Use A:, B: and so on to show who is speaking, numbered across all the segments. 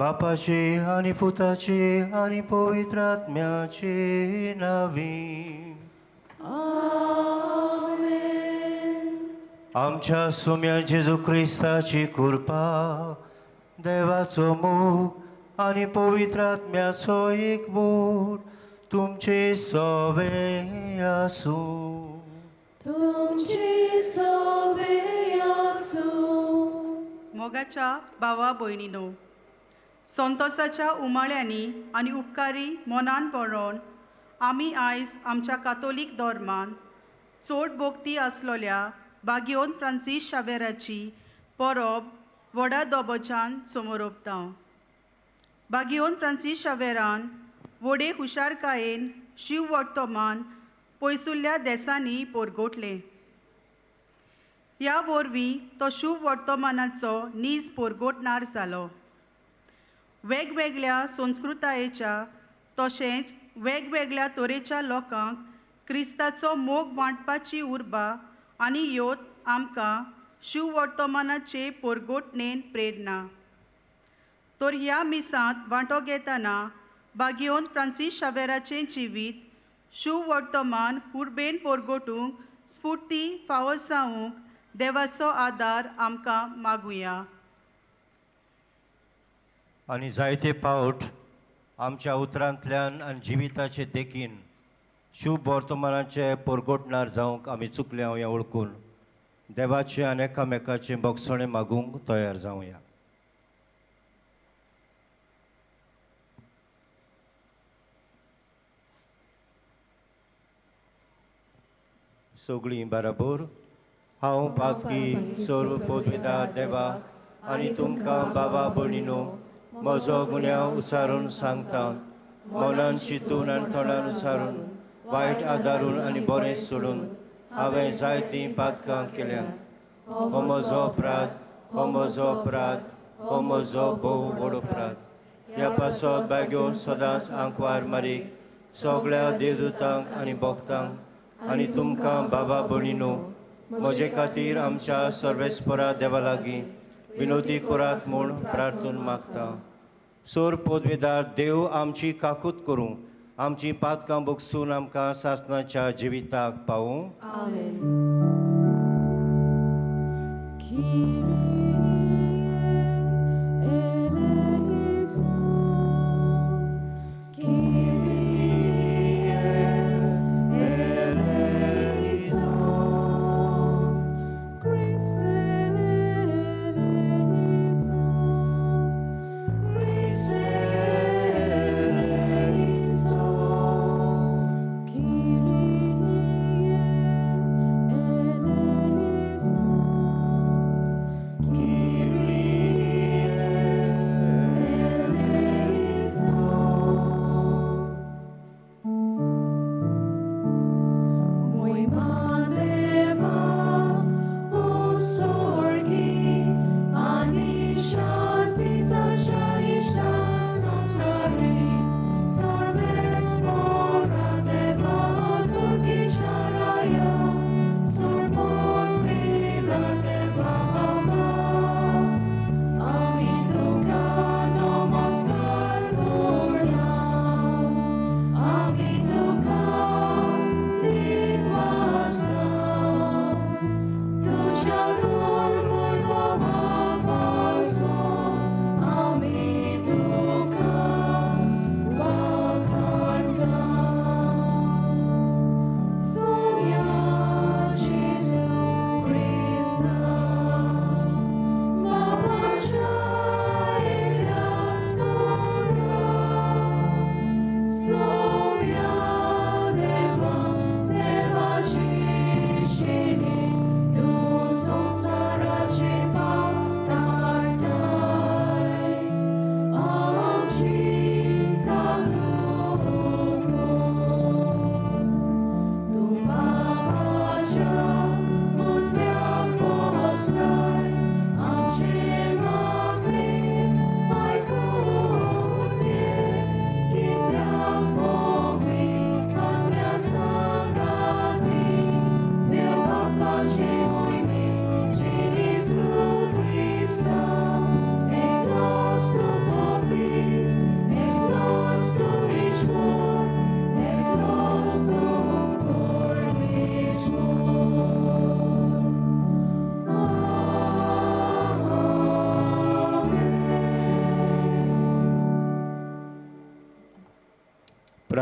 A: बापाचे आनी पुताचे आनी पवित्र आत्म्याचे नावी. आमच्या सुम्या जेजू क्रिस्ताची कृपा, देवाचो मोग आनी पवित्र आत्म्याचो एकवट तुमचे सवे आसूं.
B: तुमची सवे आसूं.
C: मोगाच्या भावा भयणीनो, संतोसाच्या उमाळ्यांनी आनी उपकारी मनान बरोवन आमी आयज आमच्या कातोलीक धर्मान चड भोक्ती आसलोल्या बागियोन फ्रांसीस शावेराची परब व्हडा दबोच्यान समोरोपता. बागियोन फ्रांसीस शावेरान व्हडे हुशारकायेन शिव वर्तमान पयसुल्ल्या देसांनी पोरगोटलें. ह्या वरवीं तो शुभ वर्तमानाचो नीज पोरगोटणार जालो. वेगवेगळ्या संस्कृतायेच्या तशेंच वेगवेगळ्या तरेच्या लोकांक क्रिस्ताचो मोग वांटपाची उर्बा आनी योत आमकां शिववर्तमानाचे पोरगोटणेन प्रेरणा. तर ह्या मिसांत वांटो घेतना बागियोन फ्रांसीस शावेराचें जिवीत शुवर्तमान उर्बेन पोरगोटूंक स्फुर्ती फावो जावंक देवाचो आदार आमकां मागुया.
A: आनी जायते पावट आमच्या उतरांतल्यान आनी जिविताचे देखीन शुभ वर्तमानाचे परगटणार जावंक आमी चुकले हें वळखून देवाचें आनी एकामेकाचें बक्षणें मागूंक तयार जावया. सगळीं बराबर. हांव पातकी सर्व पदवीदार देवा आनी तुमकां बाबा भयणीनो म्हजो गुन्यांव उचारून सांगता. मनान चिंतून आनी तोंडान उचारून, वायट आदारून आनी बरें सोडून हांवें जायतीं पातकां केल्यांत. हो म्हजो अपराध, हो म्हजो अपराध, हो म्हजो भोव व्हड अपराध. ह्या पासत बागेवन सदांच आंकवार मारीक सगळ्या देवदूतांक आनी भक्तांक आनी तुमकां बाबा भयणीनो म्हजे खातीर आमच्या सर्वेस्परा देवा लागीं विनोदी करात म्हूण प्रार्थून मागता. सोर पदवेदार देव आमची काकूत करूं, आमची पातकां बगसून आमकां सासणाच्या जिविताक पावूं.
B: आमेन. Kyrie eleison, Kyrie eleison, Christe eleison, Christe eleison, Kyrie eleison,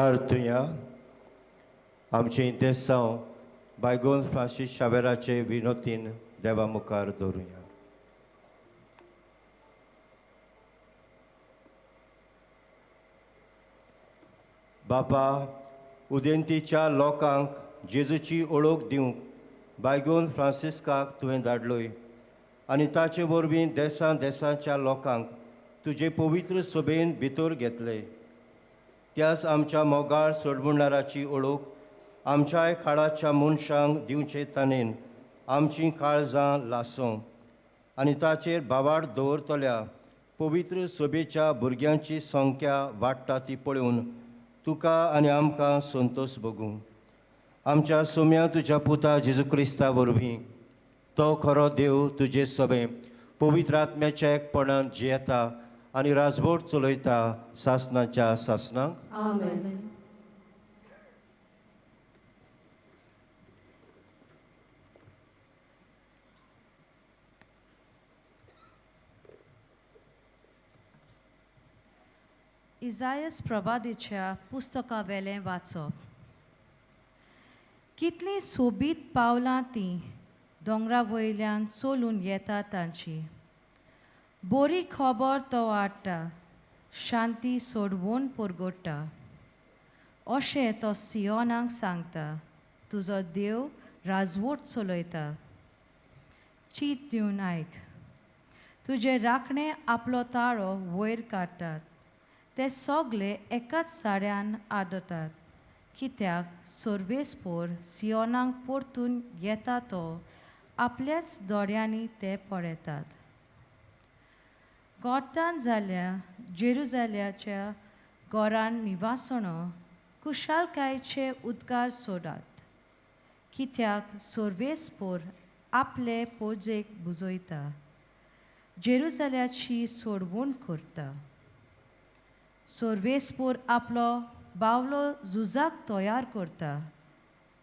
A: प्रार्थुया. आमचें इंतेसांव बायगोन फ्रांसीस शावेराचे विनोतीन देवा मुखार दवरुया. बापा, उदेंतीच्या लोकांक जेजूची ओळख दिवंक बायगोन फ्रांसिस्काक तुवें धाडलोय आनी ताचे वरवीं देसां देसांच्या लोकांक तुजे पवित्र सभेन भितर घेतले. त्याच आमच्या मोगाळ सोडवणाराची ओळख आमच्याय काळाच्या मनशांक दिवचे ताणेन आमचीं काळजां लासों आनी ताचेर भावार्थ दवरतल्या पवित्र सभेच्या भुरग्यांची संख्या वाडटा ती पळोवन तुका आनी आमकां संतोश भोगूं. आमच्या सोम्या तुज्या पुता जेजू क्रिस्ता वरवीं तो खरो देव तुजे सभे पवित्र आत्म्याच्या एकपणान जियेता आनी राजवट चलयता सासनाच्या सासनाक.
B: आमेन.
D: इजायस प्रवादीच्या पुस्तका वेलें वाचप. कितलीं सोबीत पावलां तीं दोंगरा वयल्यान चलून येता तांची. बरी खबर तो हाडटा, शांती सोडवून परगट्टा. अशें तो सियोनाक सांगता, तुजो देव राजवट चलयता. चीत दिवन आयक, तुजे राखणे आपलो ताळो वयर काडटात, ते सगले एकाच साड्यान आदतात. कित्याक सर्वेस्पोर सियोनाक परतून येता तो आपल्याच दोळ्यांनी ते पळयतात. गोठान जाल्या जेरुजाल्याच्या घरान निवासणो कुशालकायेचे उद्गार सोडात. कित्याक सर्वेस्पोर आपले पोजेक बुजयता, जेरुजाल्याची सोडवण करता. सर्वेस्पोर आपलो बावलो झुजाक तयार करता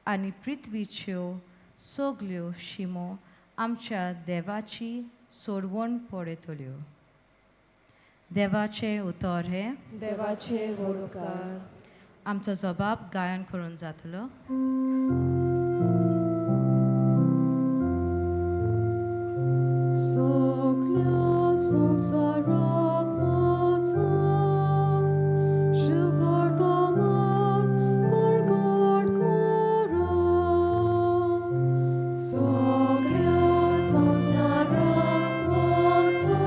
D: आनी पृथ्वीच्यो सगल्यो शिमो आमच्या देवाची सोडवण पळयतल्यो. देवाचें उतर हें.
B: देवाचे व्हड उपकार.
D: आमचो जबाब गायन करून जातलो.
B: सगळ्या संवसाराक वाचा, शुभवर्तमान परगट करा. सगळ्या संवसाराक वाचा,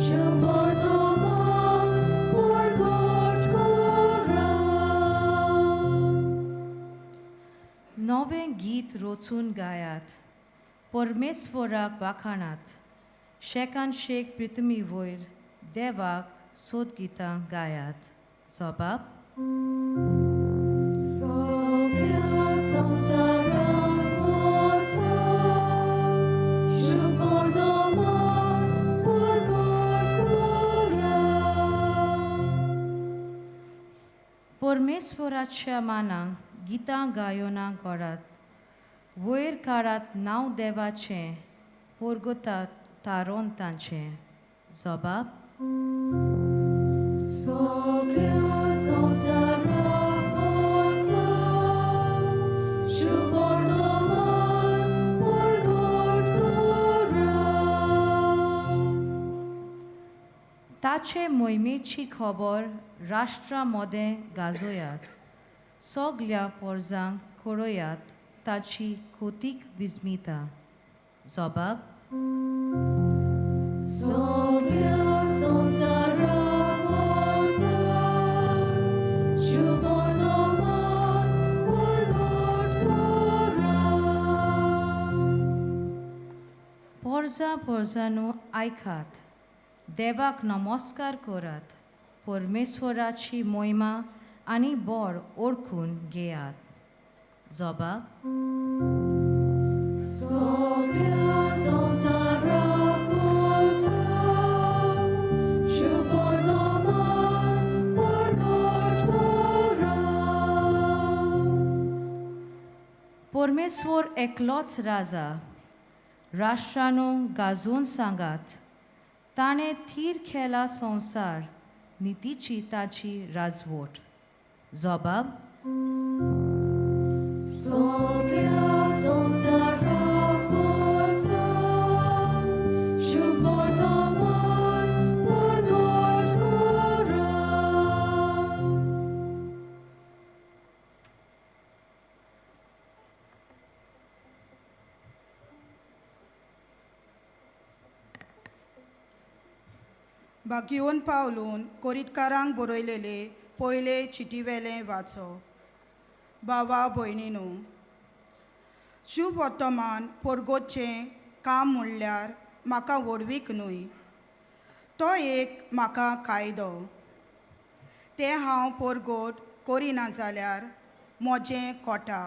B: शुभवर्तमान परगट करा.
D: नवें गीत रचून गायात, परमेश्वराक वाखाणात. शेकान शेक पृथ्वी वयर देवाक सोदगितां गायात. जबाब.
B: सगळ्या संवसाराक वाचा, शुभवर्तमान परगट करा.
D: परमेश्वराच्या मानाक गितां गायोना करात, वयर काडात नांव देवाचें, परगतात तारोन तांचें. जबाब.
B: सगळ्या संवसाराक वाचा, शुभवर्तमान परगट करा.
D: ताचे मोहिमेची खबर राष्ट्रा मदें गाजोयात, सगल्या पोरजांक कळयात ताची कोतीक विस्मिता. जबाब.
B: सगळ्या संवसाराक वाचा, शुभवर्तमान परगट करा.
D: पोरजां पोरजांनो आयकात, देवाक नमस्कार करात, परमेश्वराची मोहिमा आनी बळ ओळखून घेयात. जबाब.
B: सगळ्या संवसाराक वाचा, शुभवर्तमान परगट करा.
D: परमेश्वर एकलोच राजा, राष्ट्रांनो गाजोवन सांगात, ताणें थीर केला संवसार, नितीची ताची राजवट. जोबाब.
B: सगळ्या संवसाराक वचा, शुभ वर्तमान परगट करात.
C: भाग्योन पावलून कोरितकारांक बरयलेले पयले चिटीवेलें वाचो. बाबा भयणीनू, शुभ वर्तमान परगोतचें काम म्हणल्यार म्हाका व्हडवीक न्हय, तो एक म्हाका कायदो. तें हांव परगोट करिना जाल्यार म्हजें कोटा.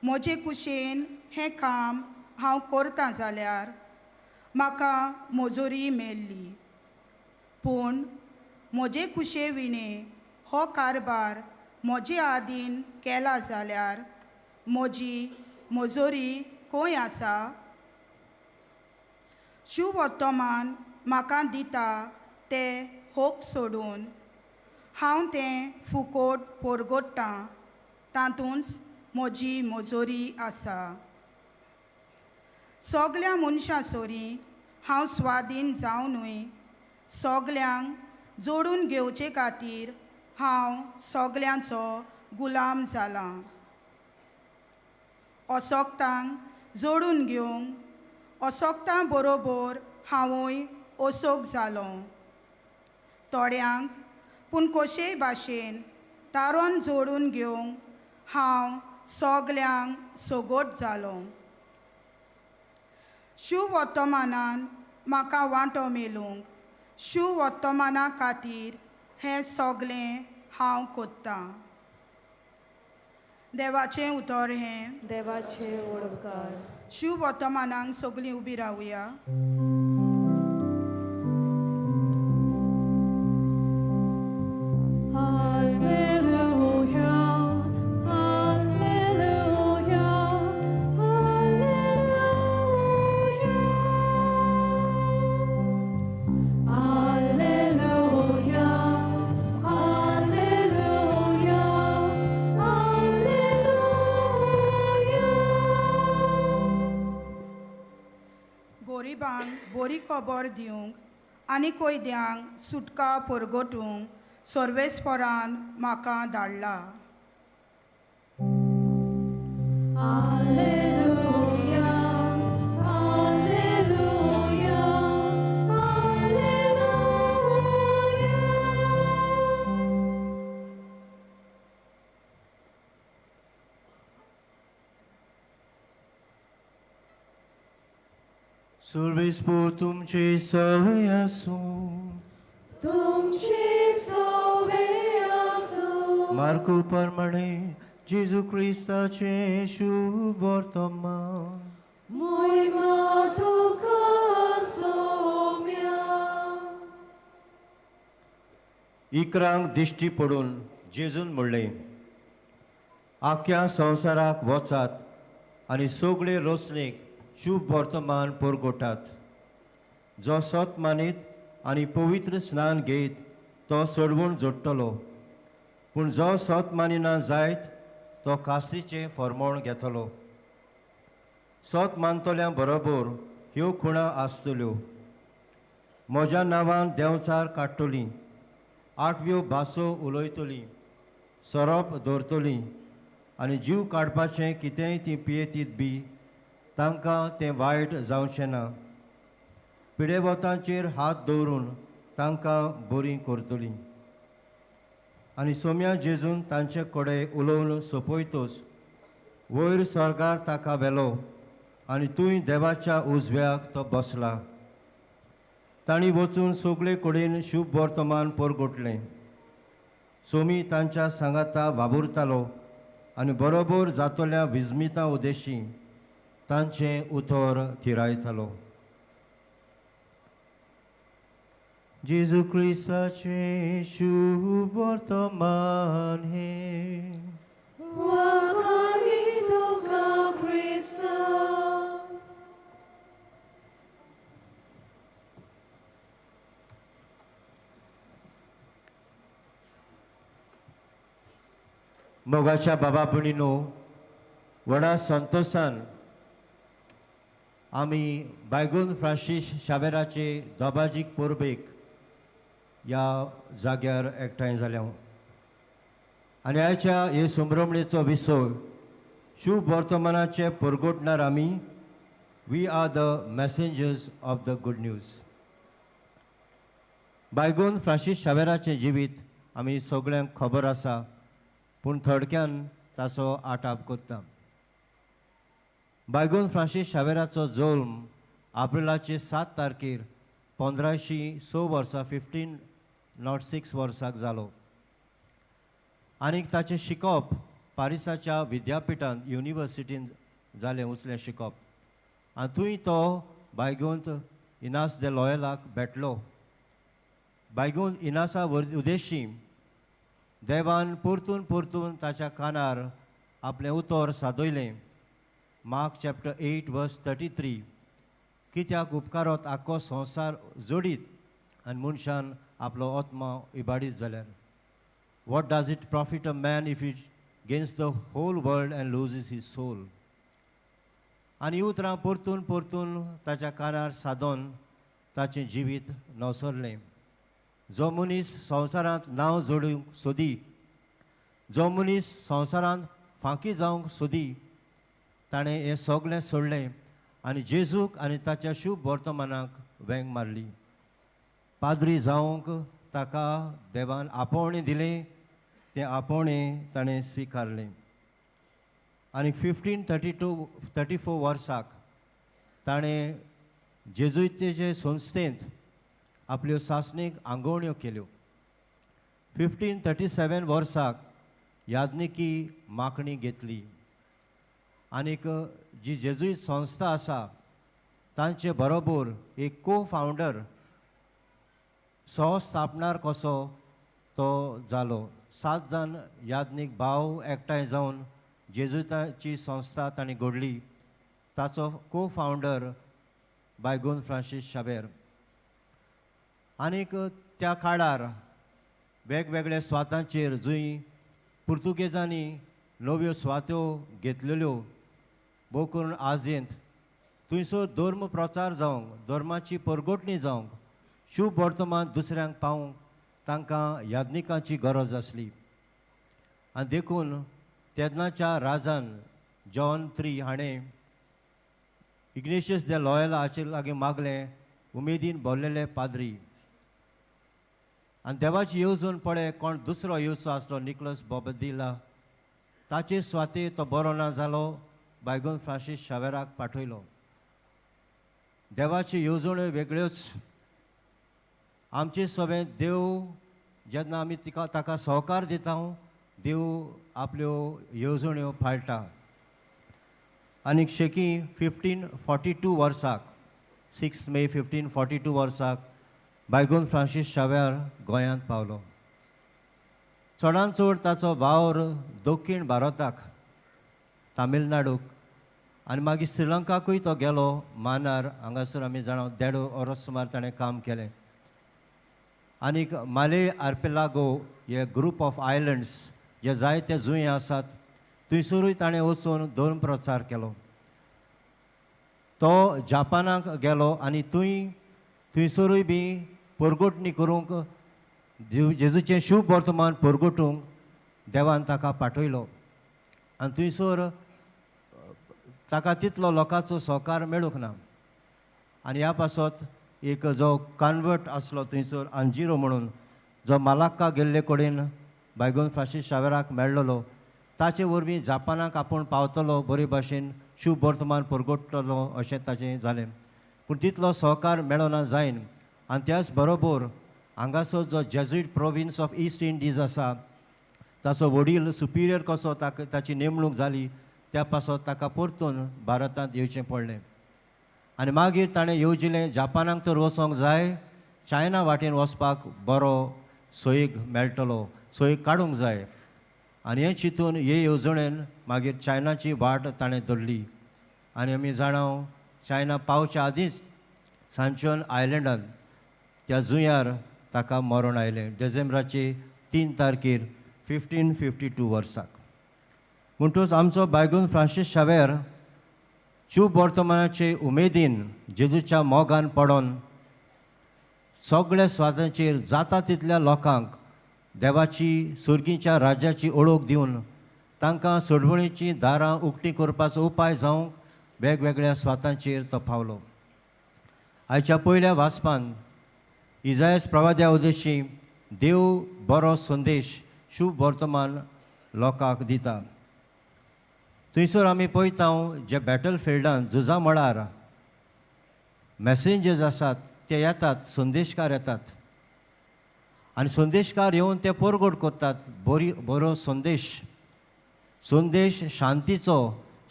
C: म्हजे कुशेन हें काम हांव करतां जाल्यार म्हाका मजुरी मेळ्ळी, पूण म्हजे कुशे विणें हो कारबार म्हजे आदीन केला जाल्यार म्हजी मजुरी खंय आसा? शुवर्तमान म्हाका दिता ते होक सोडून हांव तें फुकोट परगोट्टां, तातूंच म्हजी मजुरी आसा. सगल्या मनशां सोरी हांव स्वाधीन जावनूय सगल्यांक जोडून घेवचे खातीर हांव सगल्यांचो गुलाम जालां. असोक्तांक जोडून घेवंक असोक्तां बरोबर हांवूय असोक जालो. थोड्यांक पूण कशेय भाशेन तारोन जोडून घेवंक हांव सगल्यांक सगोट जालो. शुवर्तमानान म्हाका वांटो मेळूंक शुवर्तमाना खातीर हें सगलें हांव कोत्तां. देवाचें उतर हें.
B: देवाचे ओडकार.
C: शुवर्तमानाक सगलीं उबी रावया.
B: Alleluia, Alleluia, Alleluia. Alleluia, Alleluia, Alleluia.
C: गोरिबांक बरी खबर दिवंक आनी कोयद्यांक सुटका परगटूंक सर्वेस्परान म्हाका धाडला.
B: Alleluia, Alleluia, Alleluia.
A: सुर्वेस्पोर तुमचे सवे आसूं.
B: तुमचे सवे आसूं.
A: मार्कू प्रमाणे जेजू क्रिस्ताचें शुभ वर्तमान.
B: मोहिमा तुका सोम्या.
A: इकरांक दिश्टी पडून जेजून म्हणलें, आख्या संवसाराक वचात आनी सगळे रोसणेक शुभ वर्तमान परगोटात. जो सत मानीत आनी पवित्र स्नान घेयत तो सोडवून जोडटलो, पूण जो सत मानिना जायत तो कास्तीचें फरमोण घेतलो. सत मानतल्या बरोबर ह्यो खुणा आसतल्यो. म्हज्या नांवान देंवचार काडटलीं, आठव्यो भासो उलयतलीं, सोरोप दवरतलीं आनी जीव काडपाचें कितेंय तीं पियेतीत बी तांकां तें वायट जावचें ना. पिडेवतांचेर हात दवरून तांकां बरीं करतलीं. आनी सोम्या जेजून तांचे कडेन उलोवन सोंपयतच वयर स्वर्गार ताका व्हेलो आनी तूंय देवाच्या उजव्याक तो बसला. तांणी वचून सगळे कडेन शुभ वर्तमान परगटलें. सोमी तांच्या सांगाता वावुरतालो आनी बरोबर जातल्या विस्मिता उदेशी तांचें उतर थिरायतालो. जेजू क्रिस्ताचें शुभ वर्तमान हें.
B: वाखाणी तुका क्रिस्ता.
A: मोगाच्या बाबा भयणीनो, व्हडा संतोशान आमी बायगून फ्रांसीस शाबेराचे दोबाजीक परबेक ह्या जाग्यार एकठांय जाल्या आनी आयच्या हे संभ्रमणेचो विसय शुभ वर्तमानाचे परगटणार आमी. We are the messengers of the good news. बायगून Francis शावेराचें जिवीत आमी सगळ्यांक खबर आसा, पूण थोडक्यान ताचो आटाप करता. बायगून फ्रांसीस शावेराचो जल्म एप्रिलाचे 7 तारखेर 1506 वर्सा, 1506 वर्साक जालो आनीक ताचें शिकप पारिसाच्या विद्यापिठांत, युनिवर्सिटीन जालें उचलें शिकप आनी थंय तो बायगूंत इनास दे लॉयलाक भेटलो. बायगून इनासा उद्देशी देवान परतून परतून ताच्या कानार आपलें उतर सादयलें. Mark chapter 8 verse 33, कित्याक उपकारत आख्खो संवसार जोडीत आनी मनशान आपलो आत्मा इबाडीत जाल्यार? What does it profit a man if he gains the whole world and loses his soul? आनी ही उतरां परतून परतून ताच्या कानार सादोन ताचें जिवीत नवसरलें. जो मनीस संवसारांत नांव जोडूंक सोदी, जो मनीस संवसारांत फांकी जावंक सोदी, ताणें हें सगळें सोडलें आनी जेजूक आनी ताच्या शुभ वर्तमानाक वेंग मारली. पाद्री जावंक ताका देवान आपोवणें दिलें. तें आपोवणें ताणें स्विकारलें आनी 1532 34 वर्साक ताणें जेजुईतेचे संस्थेंत आपल्यो सासणीक आंगवण्यो केल्यो. 1537 वर्साक याज्ञिकी मागणी घेतली आनीक जी जेजुईत संस्था आसा तांचे बरोबर एक को फावंडर, सहस्थापणार कसो तो जालो. सात जाण याज्ञीक भाव एकठांय जावन जेजुताची संस्था तांणी घडली. ताचो को फावंडर बायगून फ्रांसीस शाबेर. आनीक त्या काळार वेगवेगळ्या सुवातांचेर जंय पुर्तुगेजांनी नव्यो सुवात्यो घेतलेल्यो, भोव करून आजयेंत, थंयसर धर्म प्रचार जावंक, धर्माची परगटणी जावंक, शुभ वर्तमान दुसऱ्यांक पावोवंक तांकां याज्ञिकांची गरज आसली. आनी देखून तेन्नाच्या राजान जॉन थ्री हाणें इग्नेशियस दे लॉयला हाचे लागीं मागलें उमेदीन भरलेले पाद्री. आनी देवाची येवजण पळय, कोण दुसरो येवचो आसलो, निकलस बोबदिला. ताचे सुवातेर तो बरो ना जालो, बायगून फ्रांसीस शावेराक पाठयलो. देवाची येवजण्यो वेगळ्योच. आमचे सगळें देव जेन्ना आमी तिका ताका सहकार दिता, देव आपल्यो येवजण्यो पाळटा. आनी शेकी 1542 वर्साक, 6 मे 1542 वर्साक बायगून फ्रांसीस शाव्यार गोंयांत पावलो. चडान चड ताचो वावर दक्षीण भारताक, तामिळनाडूक आनी मागीर श्रीलंकाकूय तो गेलो. मानार हांगासर आमी जाणा देड वरस सुमार ताणें काम केलें. आनीक माले आर्पेलागो हे ग्रूप ऑफ आयलंड्स जे जायते जुंये आसात, थंयसरूय ताणें वचून धर्म प्रचार केलो. तो जापानाक गेलो आनी थंय थंयसरूय बी परगटणी करूंक, जेजूचें शुभ वर्तमान परगटूंक देवान ताका पाठयलो. आनी थंयसर ताका तितलो लोकांचो सहकार मेळूंक ना. आनी ह्या पासत एक जो कॉन्वर्ट आसलो थंयसर, अंजिरो म्हणून, जो मालाक्का गेल्ले कडेन बायगून फ्रांसीस शावेराक मेळ्ळलो, ताचे वरवीं जापानाक आपूण पावतलो, बरे भाशेन शुभ वर्तमान परगटतलो अशें ताचें जालें. पूण तितलो सहकार मेळना जायन आनी त्याच बरोबर हांगासर जो Jesuit province of East Indies आसा ताचो वडील सुपिरियर कसो ताका ताची नेमणूक जाली. त्या पासत ताका परतून भारतांत येवचें पडलें. आनी मागीर ताणें येवजिलें, जापानाक तर वचोंक जाय, चायना वाटेन वचपाक बरो सोयीक मेळटलो, सोयीक काडूंक जाय. आनी हें चिंतून हे येवजणेन मागीर चायनाची वाट ताणें धरली. आनी आमी जाणा, चायना पावच्या आदींच सांचोन आयलंडान त्या जुंयार ताका मरण आयलें, डिसेंबराचे 3 तारखेर 1552 वर्साक. म्हणटूच आमचो बायगून फ्रांसीस शावेर शुभ वर्तमानाचे उमेदीन जेजूच्या मोगान पडोन सगळ्या स्वातांचेर जाता तितल्या लोकांक देवाची सुर्गीच्या राज्याची ओळख दिवन तांकां सोडवणीचीं दारां उक्तीं करपाचो उपाय जावंक वेगवेगळ्या स्वातांचेर तो पावलो. आयच्या पयल्या वाचपान इजायस प्रवाद्या उद्देशी देव बरो संदेश शुभ वर्तमान लोकांक दिता. थंयसर आमी पळयता जे बॅटल फिल्डान झुजा मळार मॅसेंजर्स आसात ते येतात, संदेशकार येतात आनी संदेशकार येवन ते परगट करतात बरी बरो संदेश, संदेश शांतीचो,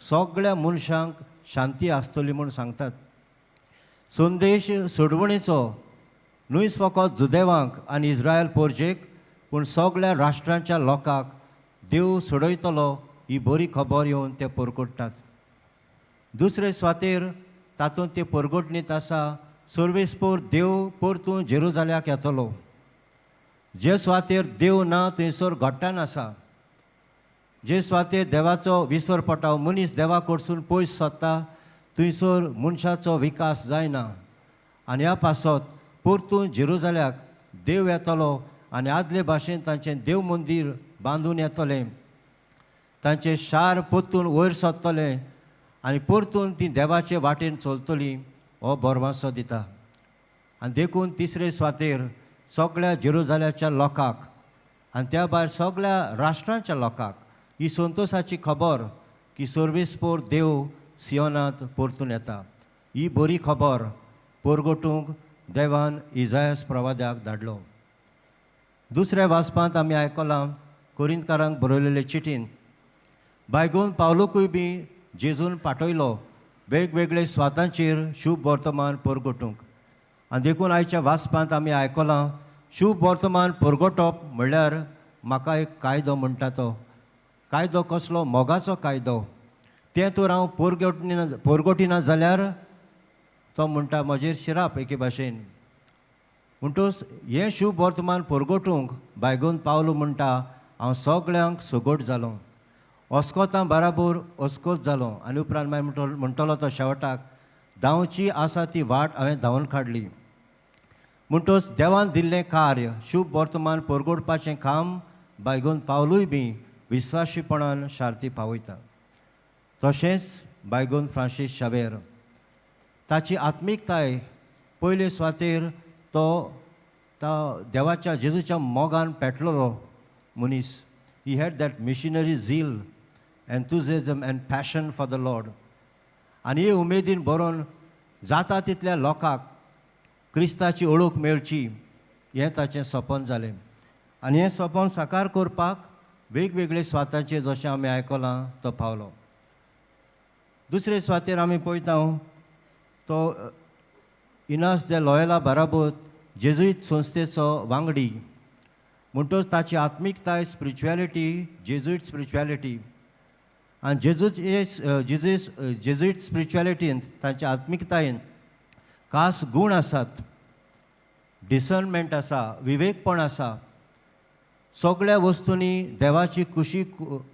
A: सगळ्या मनशांक शांती आसतली म्हूण सांगतात. संदेश सोडवणीचो न्हूच फकत जुदेवांक आनी इस्रायल पोरजेक पूण सगळ्या राष्ट्रांच्या लोकांक देव सोडयतलो ही बरी खबर येवन ते परगट्टात. दुसरे सुवातेर तातूंत ते परगटणीत आसा सर्वेस्पोर देव परतून जेरुजाल्याक येतलो. जे सुवातेर देव ना थंयसर घट्टान आसा, जे सुवातेर देवाचो विसर पडटा, मनीस देवा कडसून पयस सोदता थंयसर मनशाचो विकास जायना. आनी ह्या पासत परतून जेरुजाल्याक देव येतलो आनी आदले भाशेन तांचें देव मंदीर बांदून येतलें, तांचें शार परतून वयर सोदतलें आनी परतून ती देवाचे वाटेन चलतली हो भरवासो दिता. आनी देखून तिसरे सुवातेर सगळ्या जेरुजाल्याच्या लोकांक आनी त्या भायर सगळ्या राष्ट्रांच्या लोकांक ही संतोशाची खबर की सर्वेस्पोर देव सियोनांत परतून येता. ही बरी खबर परगटूंक देवान इजायस प्रवाद्याक धाडलो. दुसऱ्या वाचपांत आमी आयकलां कोरिंतकारांक बरयलेले चिटीन बायगून पावलुकूय बी जेजून पाठयलो वेगवेगळे स्वातांचेर शुभ वर्तमान परगटूंक. आनी देखून आयच्या वाचपांत आमी आयकलां शुभ वर्तमान परगटप म्हणल्यार म्हाका एक कायदो म्हणटा तो कायदो कसलो, मोगाचो कायदो. तें तर हांव परगटिना जाल्यार तो म्हणटा म्हजेर शिराप एके भाशेन. म्हणटूच हें शुभ वर्तमान परगटूंक बायगून पावलो म्हणटा हांव सगळ्यांक सगट जालो, अस्कोतां बराबर अस्कोत जालो. आनी उपरांत मागीर म्हणटलो तो शेवटाक धांवची आसा ती वाट हांवें धांवन काडली. म्हणटूच देवान दिल्लें कार्य शुभ वर्तमान परगटपाचें काम बायगून पावलूय बी विस्वाशीपणान शार्ती पावयता. तशेंच बायगून फ्रांसीस शावेर ताची आत्मिकताय पयले सुवातेर तो देवाच्या जेजूच्या मोगान पेटलेलो मनीस. He had that missionary zeal, enthusiasm and passion for the Lord. आनी हे उमेदीन बरोवन जाता तितल्या लोकांक क्रिस्ताची ओळख मेळची हें ताचें सपन जालें. आनी हें सपन साकार करपाक वेगवेगळे सुवातांचेर जशें आमी आयकलां तो पावलो. दुसरे सुवातेर आमी पळयता तो इनास दे लॉयला बराबर जेजुईत संस्थेचो वांगडी. म्हणटच ताची आत्मिकताय स्पिरिच्युएलिटी, जेजुईट स्पिरिच्युएलिटी आनी जेजुईट स्पिरिच्युएलिटींत तांच्या आत्मिकतायेन खास गूण आसात, डिसर्नमेंट आसा, विवेकपण आसा, सगळ्या वस्तूंनी देवाची खुशी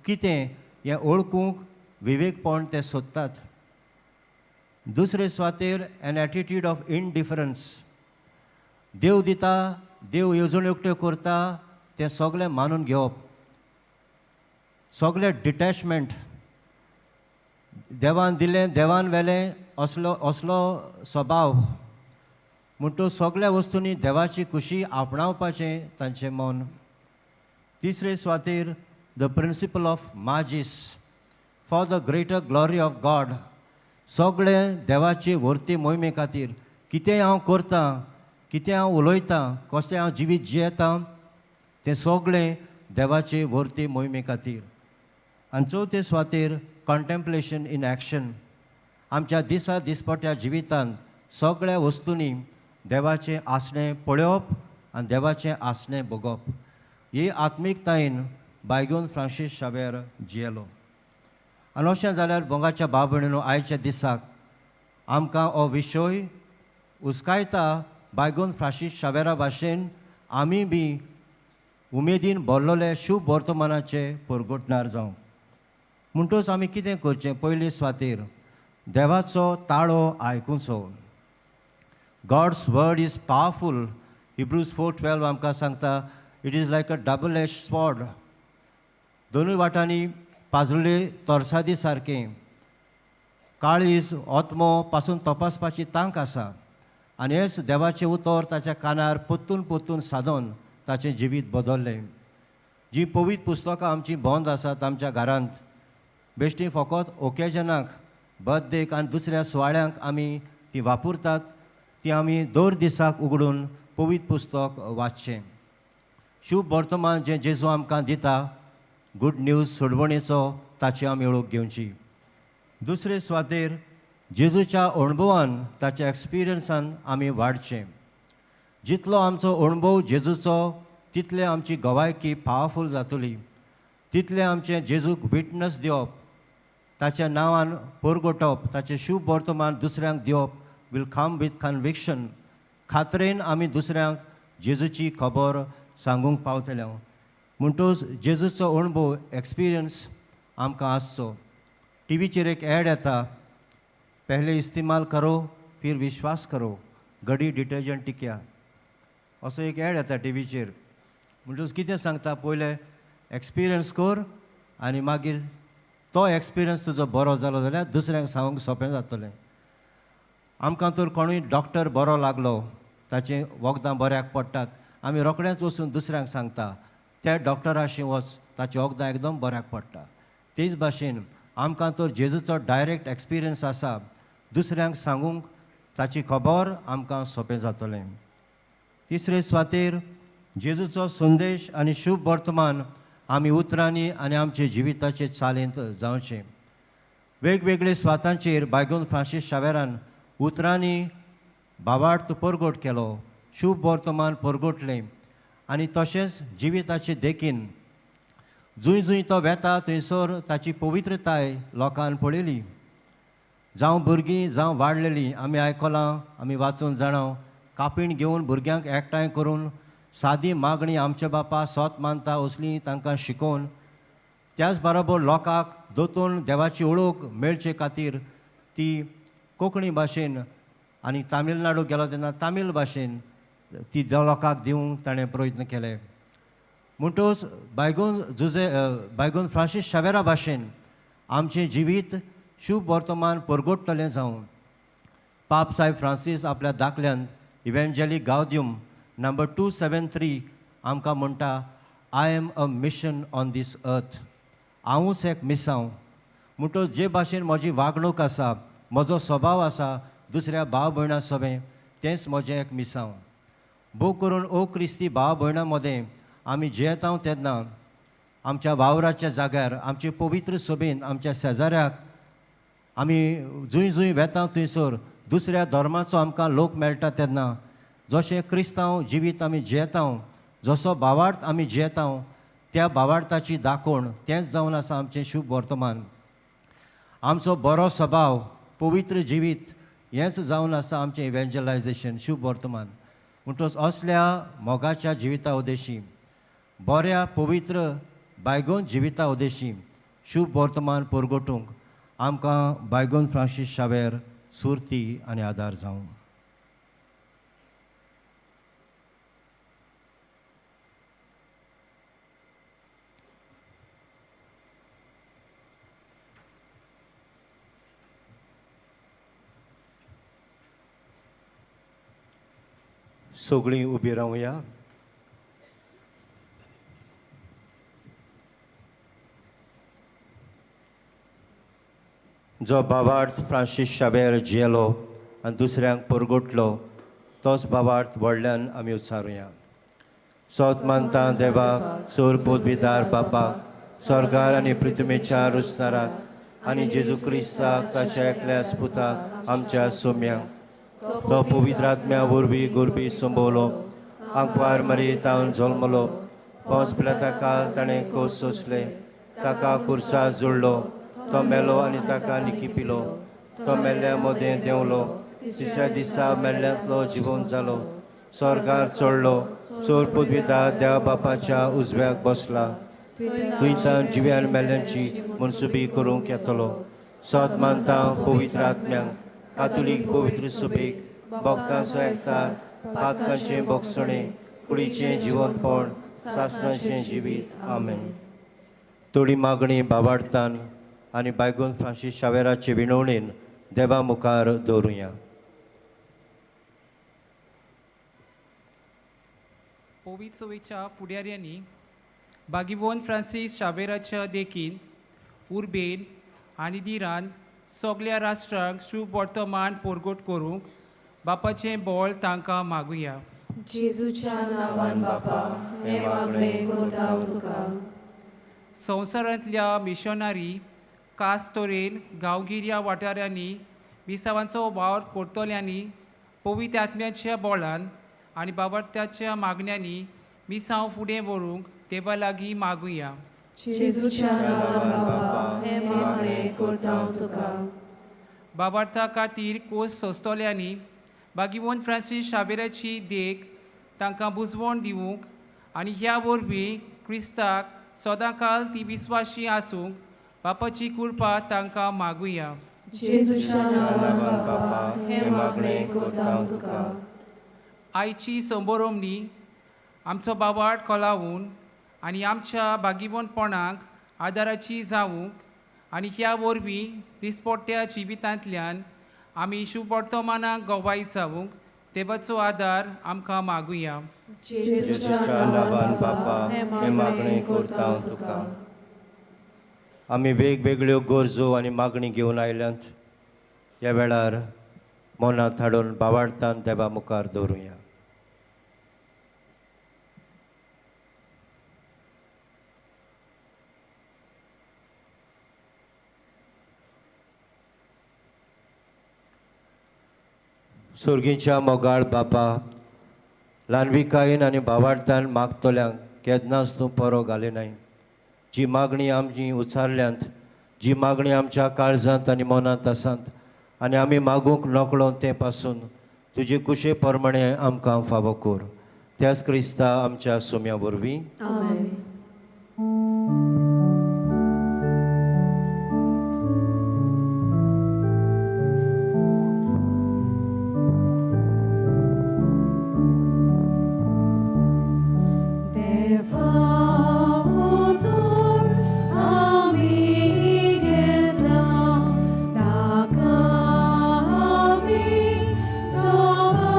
A: कितें हें ओळखूंक विवेकपण ते सोदतात. दुसरे सुवातेर एन एटिट्यूड ऑफ इनडिफरन्स, देव दिता, देव येवजण्यो एकट्यो करता तें सगळें मानून घेवप, सगळें डिटॅचमेंट, देवान दिलें देवान व्हेलें असलो असलो स्वभाव. म्हणटू सगळ्या वस्तूंनी देवाची खुशी आपणावपाचें तांचें मन. तिसरे सुवातेर the principle of magis for the greater glory of God, सगळें देवाचे व्हरती मोहिमे खातीर कितें हांव करतां, कितें हांव उलयतां, कशें हांव जिवीत जियेतां तें सगळें देवाचे व्हरती मोहिमे खातीर. आनी चवथे सुवातेर कॉन्टेम्पलेशन इन एक्शन, आमच्या दिसा दिसपट्या जिवितांत सगळ्या वस्तूंनी देवाचें आसणें पळोवप आनी देवाचें आसणें भोगप ही आत्मिकतायेन बायगून फ्रांसीस शावेर जियेलो. आनी अशें जाल्यार बोंगाच्या भाव भयणीनो आयच्या दिसाक आमकां हो विशय उस्कायता बायगून फ्रांसीस शावेरा भाशेन आमी बी उमेदीन भरलेले शुभ वर्तमानाचे परगटणार जावं. म्हणटच आमी कितें करचें? पयले सुवातेर देवाचो ताळो आयकुचो. God's word is powerful. Hebrews 4:12 आमकां सांगता, it is like a double edge sword. दोनूय वाटांनी पाजळ्ळे तरसादी सारकें काळीज आत्मो पासून तपासपाची तांक आसा आनी हेच देवाचें उतर ताच्या कानार परतून परतून सादोन ताचें जिवीत बदल्लें. जीं पवित्र पुस्तकां आमचीं बंद आसात आमच्या घरांत, बेश्टीं फकत ओकेजनाक, बर्थडेक आनी दुसऱ्या सुवाळ्यांक आमी ती वापरतात, ती आमी दर दिसाक उगडून पवित्र पुस्तक वाचचें. शुभ वर्तमान जें जेजू आमकां दिता, गुड न्यूज सोडवणेचो, ताची आमी वळख घेवची. दुसरे सुवातेर जेजूच्या अणभवान, ताच्या एक्सपिरियन्सान आमी वाडचें. जितलो आमचो अणभव जेजूचो तितले आमची गवायकी पावरफूल जातली, तितलें आमचें जेजूक विटनस दिवप, ताच्या नांवान परगटप, ताचें शुभ वर्तमान दुसऱ्यांक दिवप will come with conviction. खात्रेन आमी दुसऱ्यांक जेजूची खबर सांगूंक पावतले. म्हणटूच जेजूचो अणभव, एक्सपिरियन्स आमकां आसचो. टिवीचेर एक एड येता, पहले इस्तेमाल करो फिर विश्वास करो, गडी डिटर्जंट टिकया, असो एक एड येता टिवीचेर. म्हणटूच कितें सांगता? पयलें एक्सपिरियन्स कर आनी मागीर तो एक्सपिरियन्स तुजो बरो जालो जाल्यार दुसऱ्यांक सांगूंक सोंपें जातलें. आमकां तर कोणूय डॉक्टर बरो लागलो, ताचीं वखदां बऱ्याक पडटात, आमी रोखडेंच वचून दुसऱ्यांक सांगता, त्या डॉक्टराशी वच, ताचीं वखदां एकदम बऱ्याक पडटा. तेच भाशेन आमकां तर जेजूचो डायरेक्ट एक्सपिरियन्स आसा, दुसऱ्यांक सांगूंक ताची खबर आमकां सोंपें जातलें. तिसरे सुवातेर जेजूचो संदेश आनी शुभ वर्तमान आमी उतरांनी आनी आमचे जिविताचे चालींत जावचें. वेगवेगळे सुवातांचेर बायगून फ्रांसीस शावेरान उतरांनी भावार्थ परगट केलो, शुभ वर्तमान परगटलें आनी तशेंच जिविताचे देखीन जंय जंय तो वेता थंयसर ताची पवित्रताय लोकान पळयली. जावं भुरगीं जावं वाडलेलीं, आमी आयकलां, आमी वाचून जाणां, कापीण घेवन भुरग्यांक एकठांय करून सादी मागणी आमचे बापा सोत मानता असली तांकां शिकोवन, त्याच बरोबर लोकांक दोतोन देवाची वळख मेळचे खातीर ती कोंकणी भाशेन आनी तामिळनाडू गेलो तेन्ना तामीळ भाशेन ती लोकांक दिवंक ताणें प्रयत्न केले. म्हणटूच बायगून जुजे बायगून फ्रांसीस शावेरा भाशेन आमचें जिवीत शुभ वर्तमान परगटतलें जावं. पाप साहेब फ्रांसीस आपल्या दाखल्यांत इव्हेंजली गावद्यूम नंबर 273 आमकां म्हणटा, I am a mission on this earth. हांवूच एक मिसांव. म्हणटच जे भाशेन म्हजी वागणूक आसा, म्हजो स्वभाव आसा दुसऱ्या भाव भयणां सोबें, तेंच म्हजें एक मिसांव. भोव करून ओ क्रिस्ती भाव भयणां मदें आमी जियेता तेन्ना आमच्या वावराच्या जाग्यार आमचे पवित्र सभेन आमच्या शेजाऱ्याक आमी जंय जंय वेता थंयसर दुसऱ्या धर्माचो आमकां लोक मेळटा तेन्ना जशें क्रिस्तांव जिवीत आमी जियेता, जसो भावार्थ आमी जियेता, त्या भावार्थाची दाखोवण तेंच जावन आसा आमचें शुभ वर्तमान. आमचो बरो स्वभाव, पवित्र जिवीत हेंच जावन आसा आमचें इव्हेंजलायजेशन, शुभ वर्तमान. म्हणटच असल्या मोगाच्या जिविता उद्देशी, बऱ्या पवित्र बायगोन जिविता उद्देशी शुभ वर्तमान परगटूंक आमकां बायगोन फ्रांसीस शावेर सुरती आनी आदार जावं. सगळीं उबी रावया. जो भावार्थ फ्रांसीस शावेर जियेलो आनी दुसऱ्यांक परगटलो तोच भावार्थ व्हडल्यान आमी उच्चारुया. सोत मानता देवाक, सोर पदवीदार बापाक, स्वर्गार आनी पृथ्वीच्या रुसणाराक आनी जेजू क्रिस्ताक ताच्या एकल्या पुताक आमच्या सोम्यांक, तो पवित्र आत्म्या वरवीं गोरबी संबवलो, आंकवार मारी तावन जल्मलो, पावस पिलाता काल ताणें खोस सोंसले, ताका खुर्सा जोडलो, तो मेलो आनी ताका निकी पिलो, तो मेल्ल्या मदें देंवलो, तिसऱ्या दिसा मेल्ल्यांतलो जिवन जालो, स्वर्गार चडलो, चोर पदवीदार देव बापाच्या उजव्याक बसला, तुयतां जिव्यान मेल्ल्यांची मनसुबी करूंक येतलो. सत मानता पवित्र आत्म्यांक, कातोलीक पवित्र सुबेक, भक्तांचो एकतार, पातकांचें बोगसणें, कुडीचें जिवनपण, सासणाचें जिवीत. आमेन. थोडी मागणी बाबाडतान आनी बायगून फ्रांसीस शावेराचे विनवणेन देवा मुखार दवरुया.
E: पवित्र फुडाऱ्यांनी बागिवोन फ्रांसीस शावेराच्या देखीन उर्बेन आनी दिरान सगल्या राष्ट्रांक शुभ वर्तमान परगट करूंक बापाचें बळ तांकां मागुया.
B: जेजूच्या नांवान बापा, हें मागणें करता तुका.
E: संवसारांतल्या मिशनरी खास तरेन गांवगिऱ्या वाठारांनी मिसावांचो वावर करतल्यांनी पवित्र आत्म्याच्या बळान आनी बावडत्याच्या मागण्यांनी मिसांव फुडें व्हरूंक देवा लागीं मागुया.
B: जेजूच्या नांवान बापा, हें मागणें करता तुका.
E: बाबार्था खातीर कोस सोंसतल्यांनी बागिवोन फ्रांसीस शाबेराची देख तांकां बुजवण दिवंक आनी ह्या वरवीं क्रिस्ताक सदांकाल ती विस्वाशी आसूंक बापाची कृपा तांकां मागुया.
B: जेजूच्या नांवान बापा, हें मागणें करता तुका.
E: आयची संबरोमणी आमचो बाबाट कोलावून आनी आमच्या बागिवनपणाक आदाराची जावंक आनी ह्या वरवीं दिसपट्ट्या जिवितांतल्यान आमी शुभवर्तमानाक गवाय जावंक देवाचो आदार आमकां मागुया.
A: जेजूच्या नांवान बापा, हें मागणें करता तुका. आमी वेगवेगळ्यो गरजो आनी मागणी घेवन आयल्यात. ह्या वेळार मनांत हाडून बावाडतान देवा मुखार दवरुया. सोर्गीच्या मोगाळ बापा, ल्हानविकायेन आनी बावाडतान मागतल्यांक केन्नाच तूं परो घालिनाय. जी मागणी आमची उचारल्यांत, जी मागणी आमच्या काळजांत आनी मनांत आसात आनी आमी मागूंक नकळो तें पासून तुजे कुशे प्रमाणे आमकां फावो कर. त्याच क्रिस्ता आमच्या सुम्या वरवीं.
B: आमेन. देवा उतर आमी घेतला, ताका आमी सोबा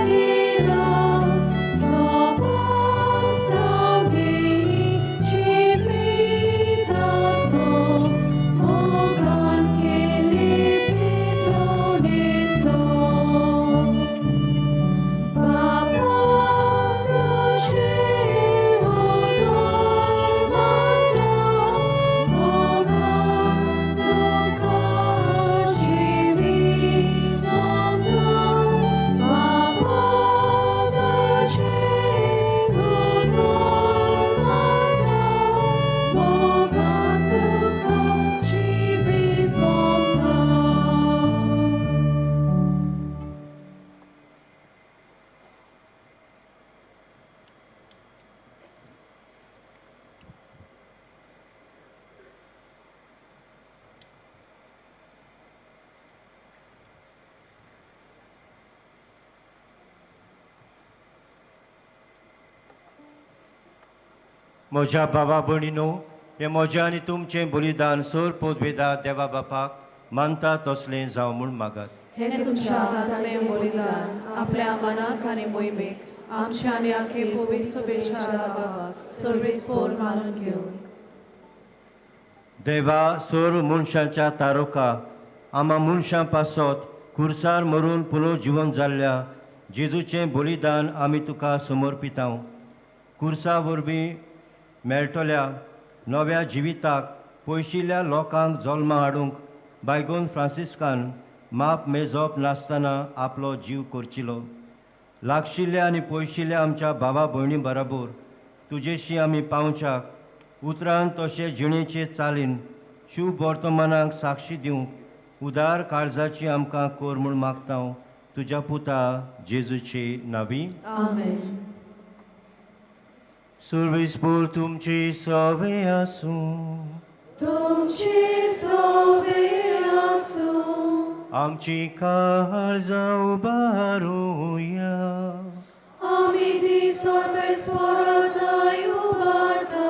B: दिला, सोबा सावदी जिविताचो मोगान केली पेटोवणेचो. बापा तुजें उतर मानता, मोगान तुका जिवीत मानता. बापा तुजें उतर मानता, मोगान तुका जिवीत मानता.
A: म्हज्या बाबा भयणीनो, हें म्हजें आनी तुमचें बलिदान सोर पोदवेदा देवा बापाक मानता तसलें जावं म्हूण मागात.
B: हें तुमच्या हातांतलें बलिदान आपल्या मनाक आनी मोहिमेक आमच्या आनी आखे पवित्र सभेच्या गांवाक सर्वेस्पोर मानून घेवन.
A: देवा, सोर मनशांच्या तारोका आमा मनशां पासत खुर्सार मरून पुनर्जिवन जाल्ल्या जेजूचें बलिदान आमी तुका समर्पितांव. खुर्सा वरवीं मेळटल्या नव्या जिविताक पयशिल्ल्या लोकांक जल्मा हाडूंक बायगोन फ्रांसिस्कान माप मेजप नासतना आपलो जीव करचिलो. लागशिल्ल्या आनी पयशिल्ल्या आमच्या भावा भयणी बराबर तुजेशी आमी पावच्याक उतरान तशें जिणेचे चालीन शुभ वर्तमानाक साक्षी दिवंक उदार काळजाची आमकां कर म्हूण मागता तुज्या पुता जेजूची नावी.
B: आमेन.
A: सुर्वेसपूर तुमची सवे आसूं.
B: तुमची सोबे आसूं.
A: आमची काळजां उबारुया.
B: आमी ती सर्वेस्पराताय उबारता.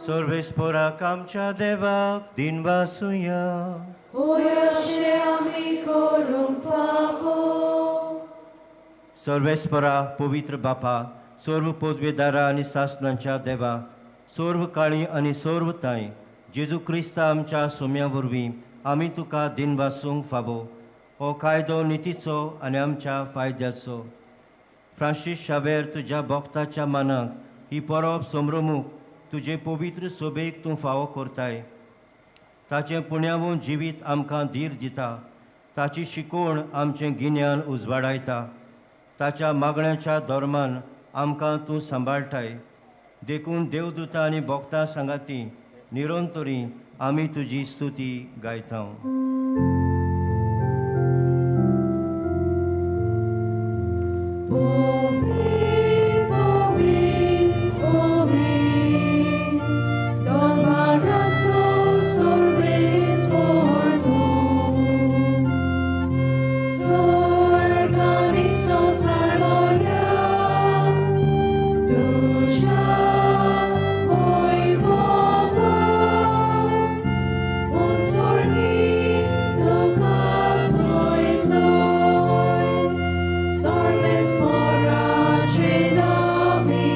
A: सर्वेस्पोराक आमच्या देवाक दिनवासुया.
B: होय अशें आमी करूंक फावो.
A: सर्वेस्परा, पवित्र बापा, सर्व पदवेदारा आनी सासनांच्या देवा, सर्व काळी आनी सर्व तांय, जेजू क्रिस्ता आमच्या सोम्या वरवीं आमी तुका दिनवासूंक फावो. हो कायदो नितीचो आनी आमच्या फायद्याचो. फ्रांसीस शावेर तुज्या भक्ताच्या मानाक ही परब समरमूक तुजे पवित्र सोबेक तूं फावो करताय. ताचें पुण्यावून जिवीत आमकां धीर दिता. ताची शिकवण आमचें गिन्यान उजवाडायता. ताच्या मागण्याच्या धर्मान आमकां तूं सांबाळटाय. देखून देवदूतां आनी भक्तां सांगाती निरंतरी आमी तुजी स्तुती गायता.
B: Povit, povit, povit, Don Maranzo solves porto. Sorganizo sarmonia, Ducia voi bovo, Un sorgi duca soi soi, Sorves morace navi,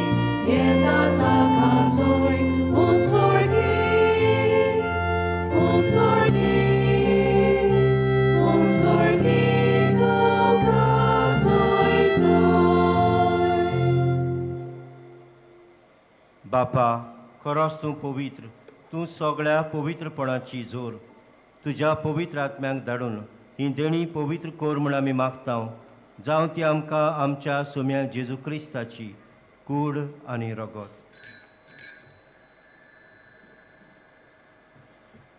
B: pietata casoi, un sorgi, un sorgi, un sorgi duca soi soi.
A: बापा, खरोच तूं पवित्र, तूं सगळ्या पवित्रपणाची जोर. तुज्या पवित्र आत्म्यांक धाडून ही देणी पवित्र कर म्हूण आमी मागता. जावं ती आमकां आमच्या सोम्या जेजू क्रिस्ताची कूड आनी रगत.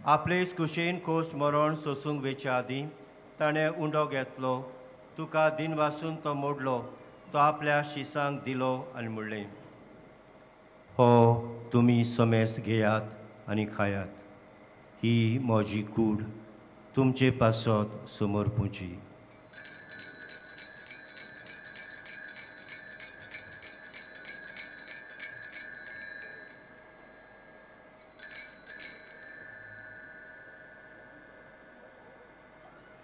A: आपलेच कुशेन कोश्ट मरण सोसूंक वेच्या आदीं ताणें उंडो घेतलो, तुका दिनवासून तो मोडलो, तो आपल्या शिसांक दिलो आनी म्हणलें, हो तुमी समेस्त घेयात आनी खायात. ही म्हजी कूड तुमचे पासत समर्पुची.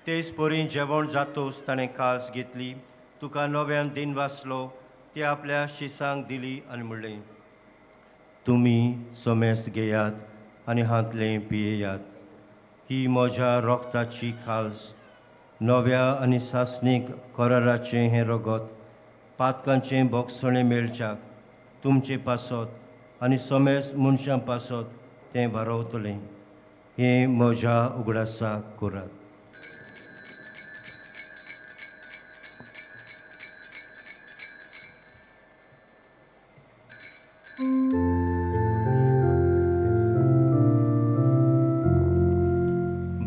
A: तेच परी जेवण जातोच ताणें कास घेतली, तुका नव्यान दिन वाचलो, ती आपल्या शिसांक दिली आनी म्हणलें, तुमी समेस्त घेयात आनी हांतलें पियेयात. ही म्हज्या रोगताची खाज, नव्या आनी सासणीक कराराचें हें रगत पातकांचें बोगसणें मेळच्याक तुमचे पासत आनी समेस्त मनशां पासत तें वारवतलें. हें म्हज्या उगडासाक करात.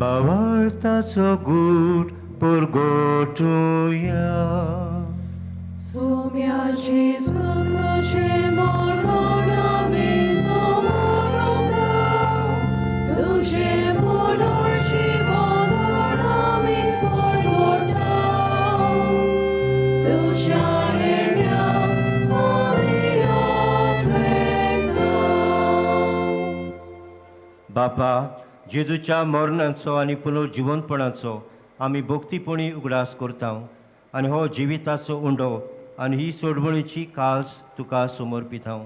A: भावार्थाचो गूट पुरगोटुया.
B: Somia Gesù tuce morona mi somoronda, tuce bunor și vonora mi porgorta, tuce aremia ami otreta.
A: बापा, जेजूच्या मरणाचो आनी पुनर्जिवनपणाचो आमी भक्तीपणी उगडास करता आनी हो जिविताचो उंडो आनी ही सोडवणीची कास तुका समर्पिता.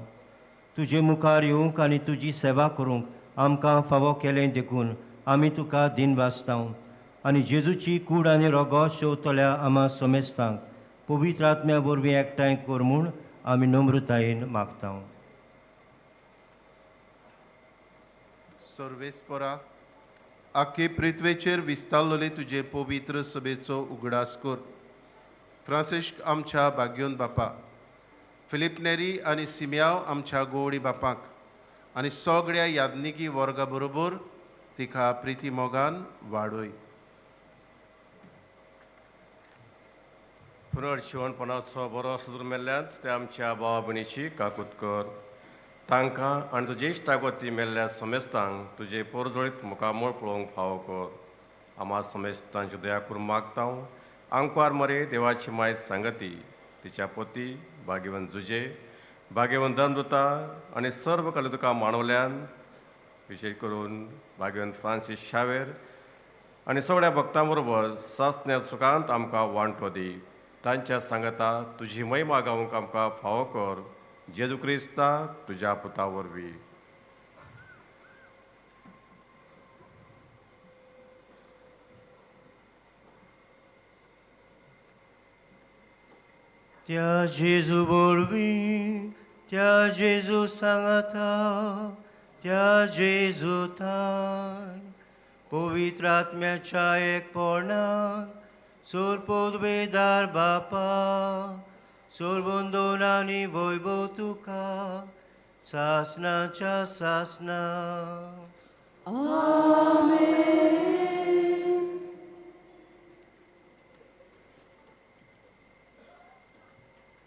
A: तुजे मुखार येवंक आनी तुजी सेवा करूंक आमकां फावो केलें देखून आमी तुका दिनवासता. आनी जेजूची कूड आनी रोगो शेवतल्या आमा समेस्तांक पवित्र आत्म्या वरवीं एकठांय कर म्हूण आमी नम्रतायेन मागता.
F: सर्वेस्परा, आखे पृथ्वेचेर विस्तारलेले तुजे पवित्र सभेचो उगडास कर. फ्रांसिस्क आमच्या भाग्योन बापा, फिलीप नेरी आनी सिमियाव आमच्या गोवडी बापाक आनी सगळ्या याज्ञिकी वर्गा बरोबर तिका प्रिती मोगान वाडय.
G: पुनर्जिवनपणाचो बरो सुदूर मेल्ल्यान ते आमच्या भावा भयणीची काकूत कर. तांकां आनी तुजे इश्टागोती मेल्ल्या समेस्तांक तुजे पोरजोळीत मुखामळ पळोवंक फावो कर. आमा समेस्तांची दया करून मागता. आंकवार मरे देवाची माय सांगती, तिच्या पोती भाग्यवंत जुजे, भाग्यवंत धर्मदुता आनी सर्व कला मांडवल्यान, विशेश करून भाग्यवंत फ्रांसीस शावेर आनी सगळ्या भक्तां बरोबर सासण्या सुखांत आमकां वांटो दी. तांच्या सांगता तुजी महिमा गावंक आमकां फावो कर, जेजू क्रिस्ता तुज्या पुता वरवीं.
A: त्या जेजू वरवीं, त्या जेजू सांगाता, त्या जेजू थाय पवित्र आत्म्याच्या एकपणान सोर पदवेदार बापा, सोरबंदोन आनी वैभव तुका सासनाच्या सासना.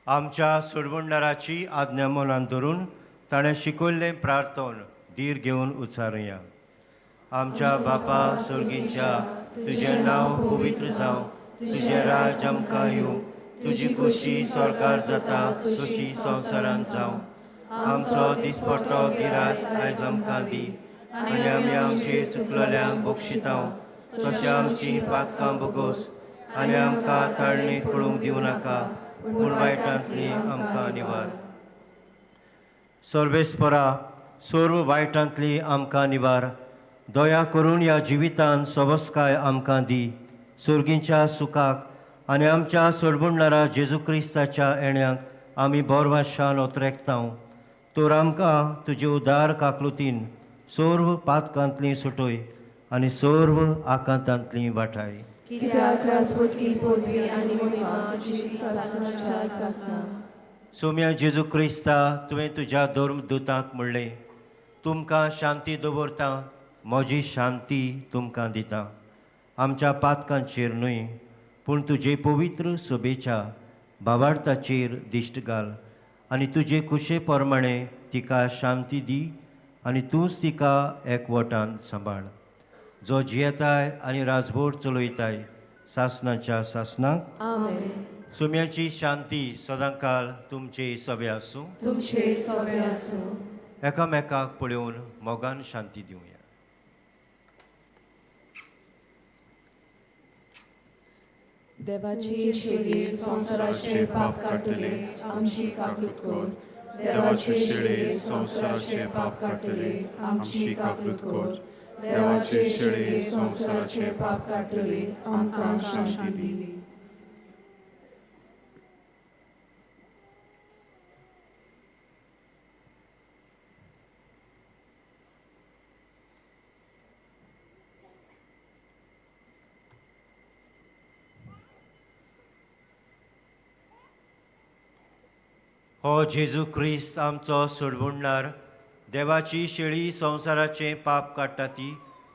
A: आमच्या सोडवणदाराची आज्ञा मनान धरून ताणें शिकयल्लें प्रार्थन धीर घेवन उच्चारुया. आमच्या बापा सर्गीच्या, तुजें नांव पवित्र जावं, तुजें राज आमकां येवं, तुजी खोशी सरकार जाता तशी संवसारांत जावं. आमचो दिसपट्टो गिरास आयज आमकां दी आनी आमी आमचे चुकलेल्यांक बक्षितांव तशें आमची पातकां बोगोस आनी आमकां ताळणीत पडूंक दिवं नाका, पूण वायटांतली आमकां निवार. सर्वेस्परा, सर्व वायटांतली आमकां निवार. दया करून ह्या जिवितान सवस्काय आमकां दी. सर्गींच्या सुखाक आनी आमच्या सोडवणदारा जेजू क्रिस्ताच्या येण्याक आमी बोरवाशान ओतरेकतांव. तर आमकां तुजे उदार काकलुतीन सर्व पातकांतली सुटय आनी सर्व आकांतांतली वाटाय.
B: कित्याक राजवटकी, पदवी आनी महिमा तुजी सासणाच्या सासणा.
A: सोम्या जेजू क्रिस्ता, तुवें तुज्या धर्म दुतांक म्हणलें, तुमकां शांती दवरता, म्हजी शांती तुमकां दिता. आमच्या पातकांचेर न्हय, पूण तुजे पवित्र सभेच्या भावार्थाचेर दिश्ट घाल आनी तुजे कुशे प्रमाणे तिका शांती दी आनी तूंच तिका एकवटान सांबाळ, जो जियेताय आनी राजभोर चलयताय सासणाच्या सासणाक.
B: आमेन.
A: सुम्याची शांती सदांकाल तुमचे सवे आसूं.
B: तुमचे सवे आसूं.
A: एकामेकाक पळोवन मोगान शांती दिवया.
B: देवाची शेळी संवसाराचे पाप काडटले, आमची काकूत कर.
H: देवाचे शेळे संवसाराचे पाप काडटले, आमची काकूत कर. देवाचे शेळे संवसाराचे पाप काडटले, आमकां शांती दी.
A: हो जेजू क्रिस्त आमचो सोडवणदार, देवाची शेळी संवसाराचें पाप काडटा ती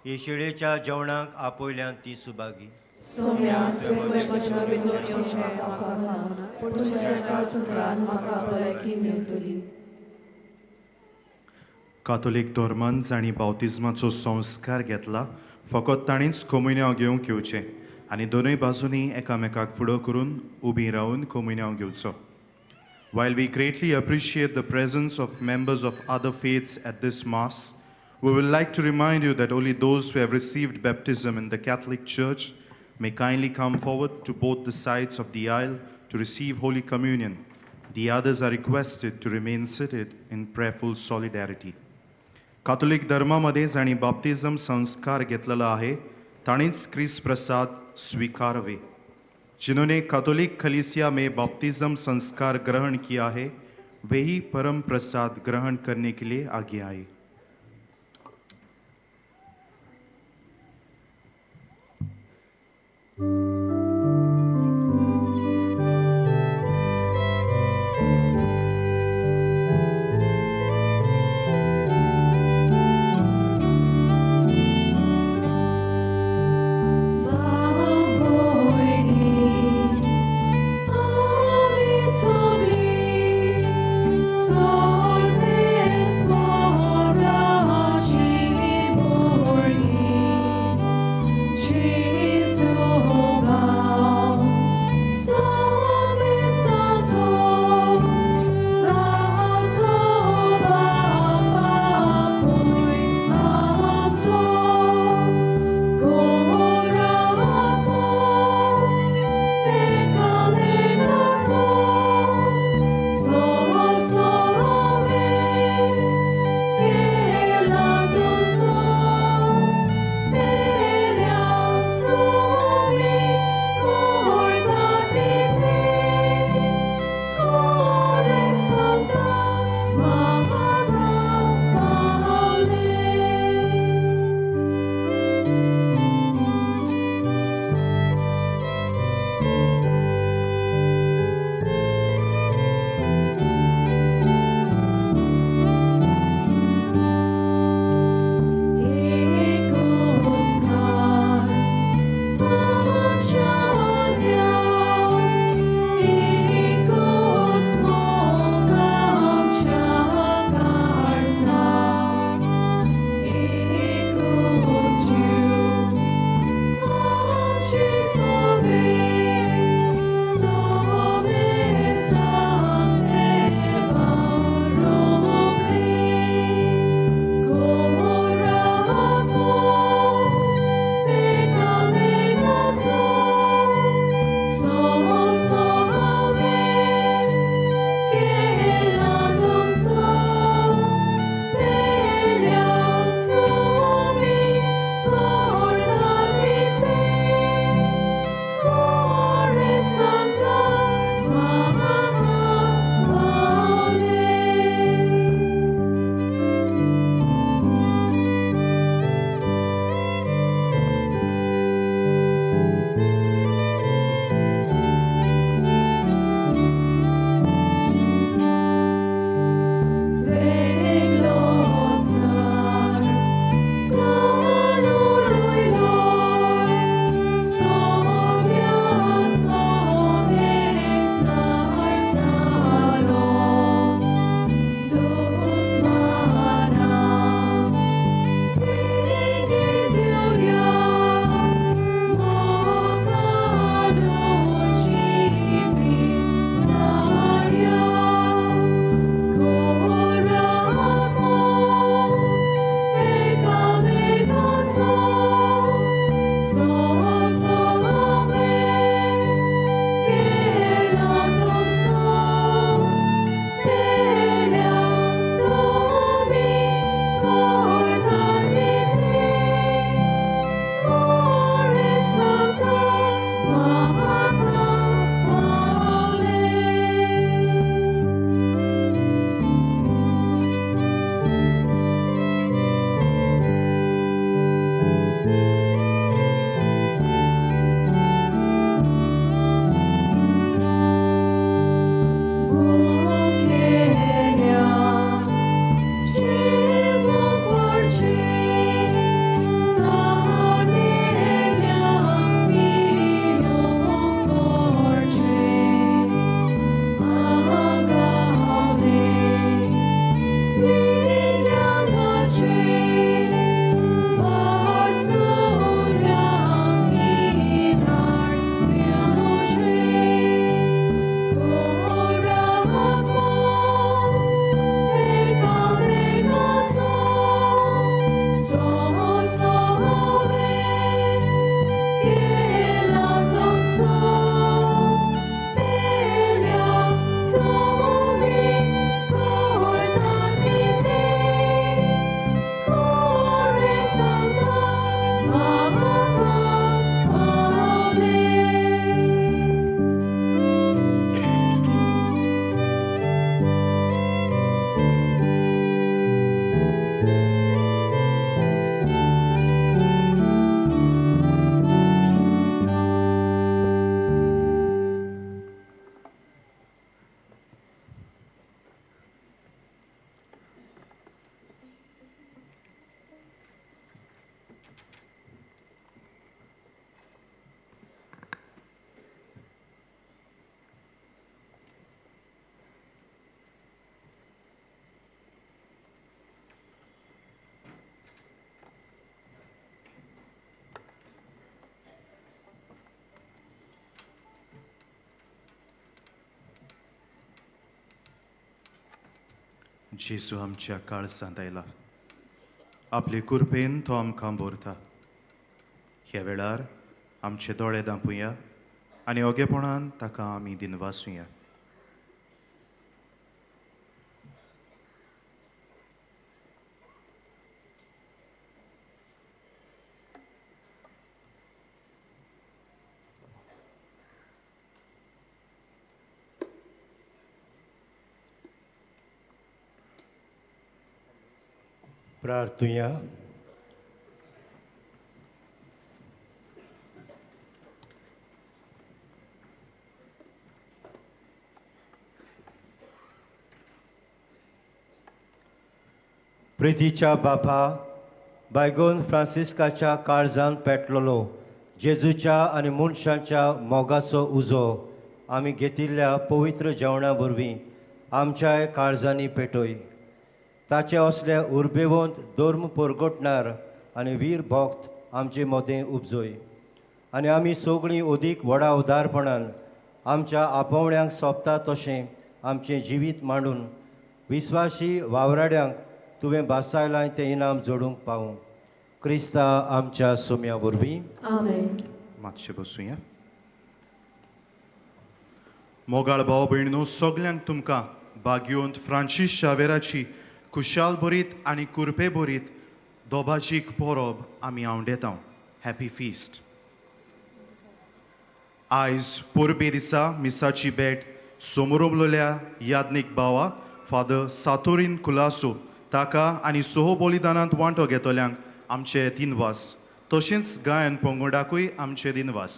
A: हे शेळेच्या जेवणाक आपयल्यान ती सुभागी.
B: सोम्या, तुवें म्हज्या भितर येवचें म्हाका फावना, पूण तुज्या एकाच उतरान म्हाका भलायकी मेळटली.
H: कातोलीक धर्मान जांणी बावतिज्माचो संस्कार घेतला फकत ताणीच कोमुन्यांव घेवंक येवचें आनी दोनूय बाजूंनी एकामेकाक फुडो करून उबी रावन कोमुन्यांव घेवचो. While we greatly appreciate the presence of members of other faiths at this Mass, we would like to remind you that only those who have received baptism in the Catholic Church may kindly come forward to both the sides of the aisle to receive Holy Communion. The others are requested to remain seated in prayerful solidarity. Catholic धर्मामध्ये जांणी बाप्तिझम संस्कार घेतलेलो आहे ताणीच क्रिस्त प्रसाद स्वीकारावे. जिन्होंने Catholic कलीसिया में बाप्तिज्म संस्कार ग्रहण किया है वे ही परम प्रसाद ग्रहण करने के लिए आगे आए.
B: आमी सगळीं सर्वेस्पराक जेजू भाव सोमेसाचो ताचो बापूय आमचो गोरात्मो एकामेकाचो सोसोवे केला तुमचो पेल्या
H: जेजू आमच्या काळजांत आयला, आपले कृपेन तो आमकां भरता. ह्या वेळार आमचे दोळे दांपुया आनी ओगेपणान ताका आमी दिनवासुया.
A: प्रार्थुया. प्रितीच्या बापा, बायगोन फ्रांसिस्काच्या काळजान पेटलेलो जेजूच्या आनी मनशांच्या मोगाचो उजो आमी घेतिल्ल्या पवित्र जेवणा वरवीं आमच्याय काळजांनी पेटय. ताचे असले उर्बेवंत धर्म परगटणार आनी वीर भक्त आमचे मदें उपजय आनी आमी सगळीं अदीक व्हडा उदारपणान आमच्या आपोवण्यांक सोंपता तशें आमचें जिवीत मांडून विस्वाशी वावराड्यांक तुवें भासायलां तें इनाम जोडूंक पावूं. क्रिस्ता आमच्या सोम्या वरवीं.
B: आमेन.
H: मातशें बसुया. मोगाळ भाव भयणीनो, सगल्यांक तुमकां भाग्योंत फ्रांसीस शावेराची खुशाल भरीत आनी कुरपे भरीत दोबाजीक परब आमी आंवडेता. Happy feast. आयज परबे दिसा मिसाची भेट सोमरोबलोल्या याज्ञीक भावा फादर सातोरीन कुलासो ताका आनी सोहो बलिदानांत वांटो घेतल्यांक आमचे दिनवास, तशेंच गायन पंगडाकूय आमचे दिनवास.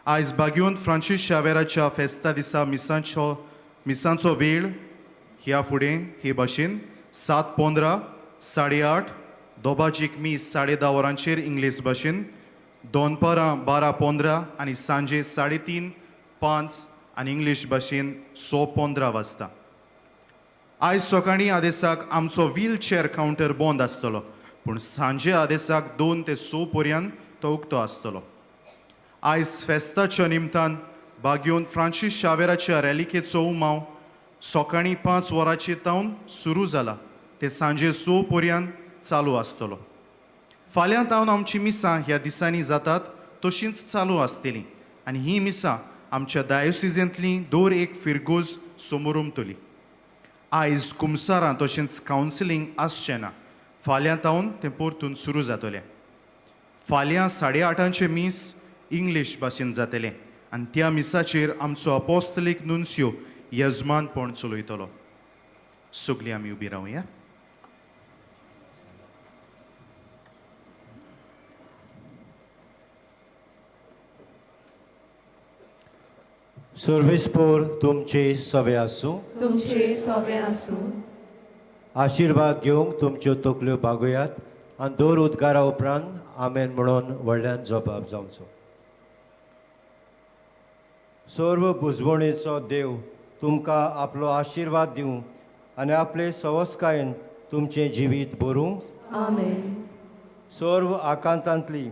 H: आयज बाग्योन फ्रांसीस शावेराच्या फेस्ता दिसा मिसांचो वेळ ह्या फुडें हे भाशेन 7:15, 8:30, दोबाजीक मीस 10:30 वरांचेर इंग्लीश भाशेन, दनपारां 12:15 आनी सांजे 3:30, 5 आनी इंग्लीश भाशेन 6:15 वाजता. आयज सकाळीं आदेसाक आमचो व्हीलचेअर कावंटर बंद आसतलो, पूण सांजे आदेसाक 2 ते 6 पर्यंत तो उक्तो आसतलो. आयज फेस्ताच्या निमतान बाग्योन फ्रांसीस शावेराच्या रॅलिकेचो उमाव सकाळीं 5 वरांचेर तावन सुरू जाला ते सांजे 6 पर्यंत चालू आसतलो. फाल्यां तावन आमची मिसां ह्या दिसांनी जातात तशींच चालू आसतलीं आनी ही मिसां आमच्या डायोसिजेंतली दर एक फिरगोज समोर उमतली. आयज कुमसारां तशेंच कावन्सिलींग आसचें ना. फाल्यां तावन तें परतून सुरू जातलें. फाल्यां 8:30 मीस इंग्लीश भाशेन जातलें आनी त्या मिसाचेर आमचो अपोस्तलीक नुन्सियो यजमानपण चलयतलो. सगलीं आमी उबी रावया.
A: सर्वेस्पोर तुमचे सवे आसूं.
B: तुमचे सोबे आसूं.
A: आशिर्वाद घेवंक तुमच्यो तकल्यो बागोयात आनी दर उद्गारा उपरांत आमेन म्हणून व्हडल्यान जबाब जावचो. सर्व बुजवणेचो देव तुमकां आपलो आशिर्वाद दिवं आनी आपले सवस्कायेन तुमचें जिवीत भरूं.
B: आमेन.
A: सर्व आकांतांतली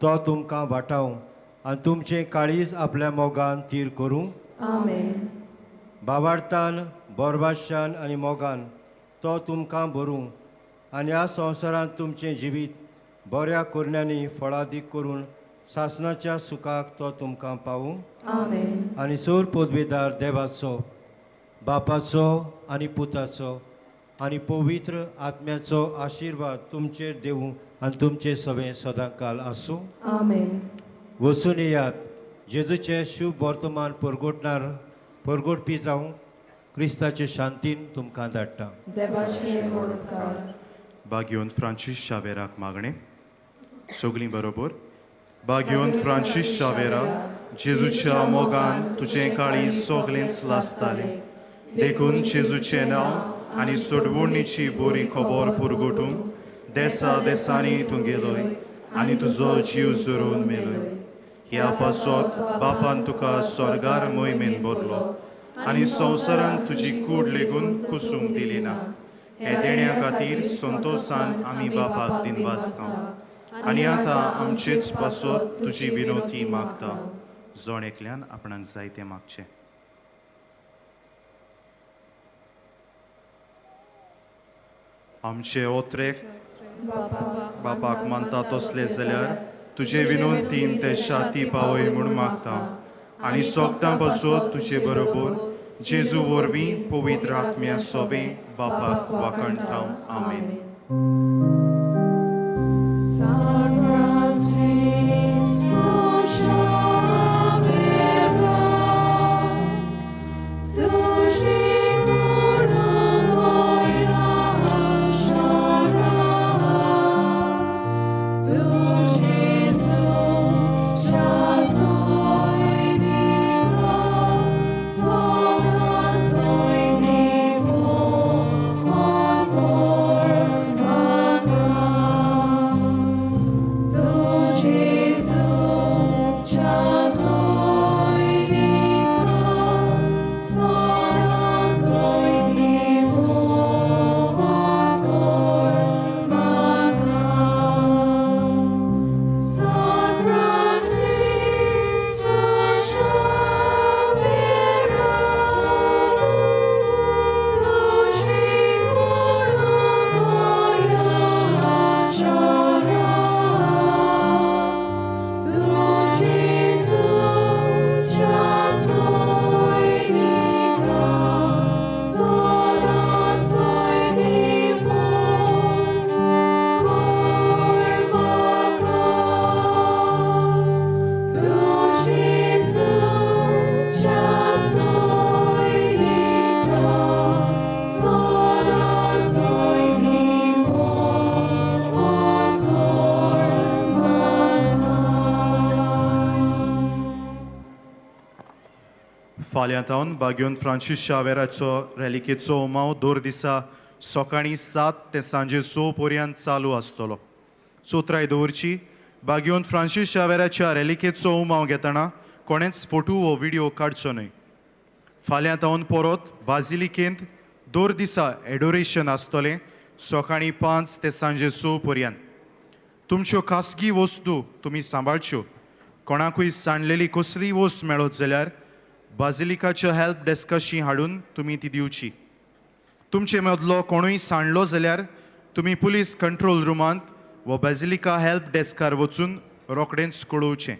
A: तो तुमकां वाटावं आनी तुमचें काळीज आपल्या मोगान तीर करूं.
B: आमेन.
A: बाबार्थान बोरबाशान आनी मोगान तो तुमकां भरूं आनी ह्या संवसारांत तुमचें जिवीत बऱ्या करण्यांनी फळादीक करून सासणाच्या सुखाक तो तुमकां पावूं.
B: आमेन.
A: आनी सोर पदवेदार देवाचो, बापाचो आनी पुताचो आनी पवित्र आत्म्याचो आशिर्वाद तुमचेर देवूं आनी तुमचे सगळें सदांकाल आसूं.
B: आमेन.
A: वचून येयात, जेजूचें शुभ वर्तमान परगटणार परगटपी जावं. क्रिस्ताचे शांतीन तुमकां धाडटा.
B: देवाचे व्हड उपकार.
H: बाग्योन फ्रांसीस शावेराक मागणें. सगलीं बरोबर. बाग्योन फ्रांसीस शावेरा, जेजूच्या मोगान तुजें काळीज सगलेंच लासतालें, देखून जेजूचें नांव आनी सोडवणीची बरी खबर पुरगोटूंक देसा देसांनी तूं गेलोय आनी तुजो जीव झरोवन मेलोय. ह्या पासत बापान तुका स्वर्गार मोहिमेन भरलो आनी संवसारान तुजी कूड लेगून कुसूंक दिली ना. हे देण्या खातीर संतोशान आमी बापाक दिनवासता आनी आतां आमचेच पासत तुजी विनोती मागता. जण एकल्यान आपणाक जाय तें मागचें. आमचे ओत्रेक बापाक मानता तसले जाल्यार तुजे विनंतीन ते शाती पावय म्हूण मागता आनी सोगदां बसोत तुजे बरोबर जेजू वरवीं पवित्र आत्म्या सोवे बापाक वाखाणता. आमेन.
B: San Francisco Xavier, तुझी गुणगाया शारा, तू जेजूच्या सैनिका, सदां दिवो कर म्हाका. तू जेजूच्या सैनिका, सदां दिवो कर म्हाका. San Francisco Xavier, तुझी गुणगाया शारा, तू जेजूच्या सैनिका, सदां दिवो कर म्हाका. तू जेजूच्या सैनिका, सदां दिवो कर म्हाका.
H: फाल्यां तावन बाग्योन फ्रांसीस शावेराचो रेलिकेचो उमाव दर दिसा सकाळीं 7 ते सांजे 6 पर्यंत चालू आसतलो. चोत्राय दवरची, बाग्योन फ्रांसीस शावेराच्या रेलिकेचो उमाव घेतना कोणेच फोटो वो व्हिडिओ काडचो न्हय. फाल्यां तावन परत बाजिलिकेंत दर दिसा एडोरेशन आसतलें सकाळीं 5 ते सांजे 6 पर्यंत. तुमच्यो खासगी वस्तू तुमी सांबाळच्यो. कोणाकूय सांडलेली कसलीय वस्त मेळत जाल्यार बाजिलिकाच्या हेल्प डेस्काशी हाडून तुमी ती दिवची. तुमचे मदलो कोणूय सांडलो जाल्यार तुमी पुलीस कंट्रोल रुमांत वा बाजिलिका हेल्प डेस्कार वचून रोखडेंच कळोवचें.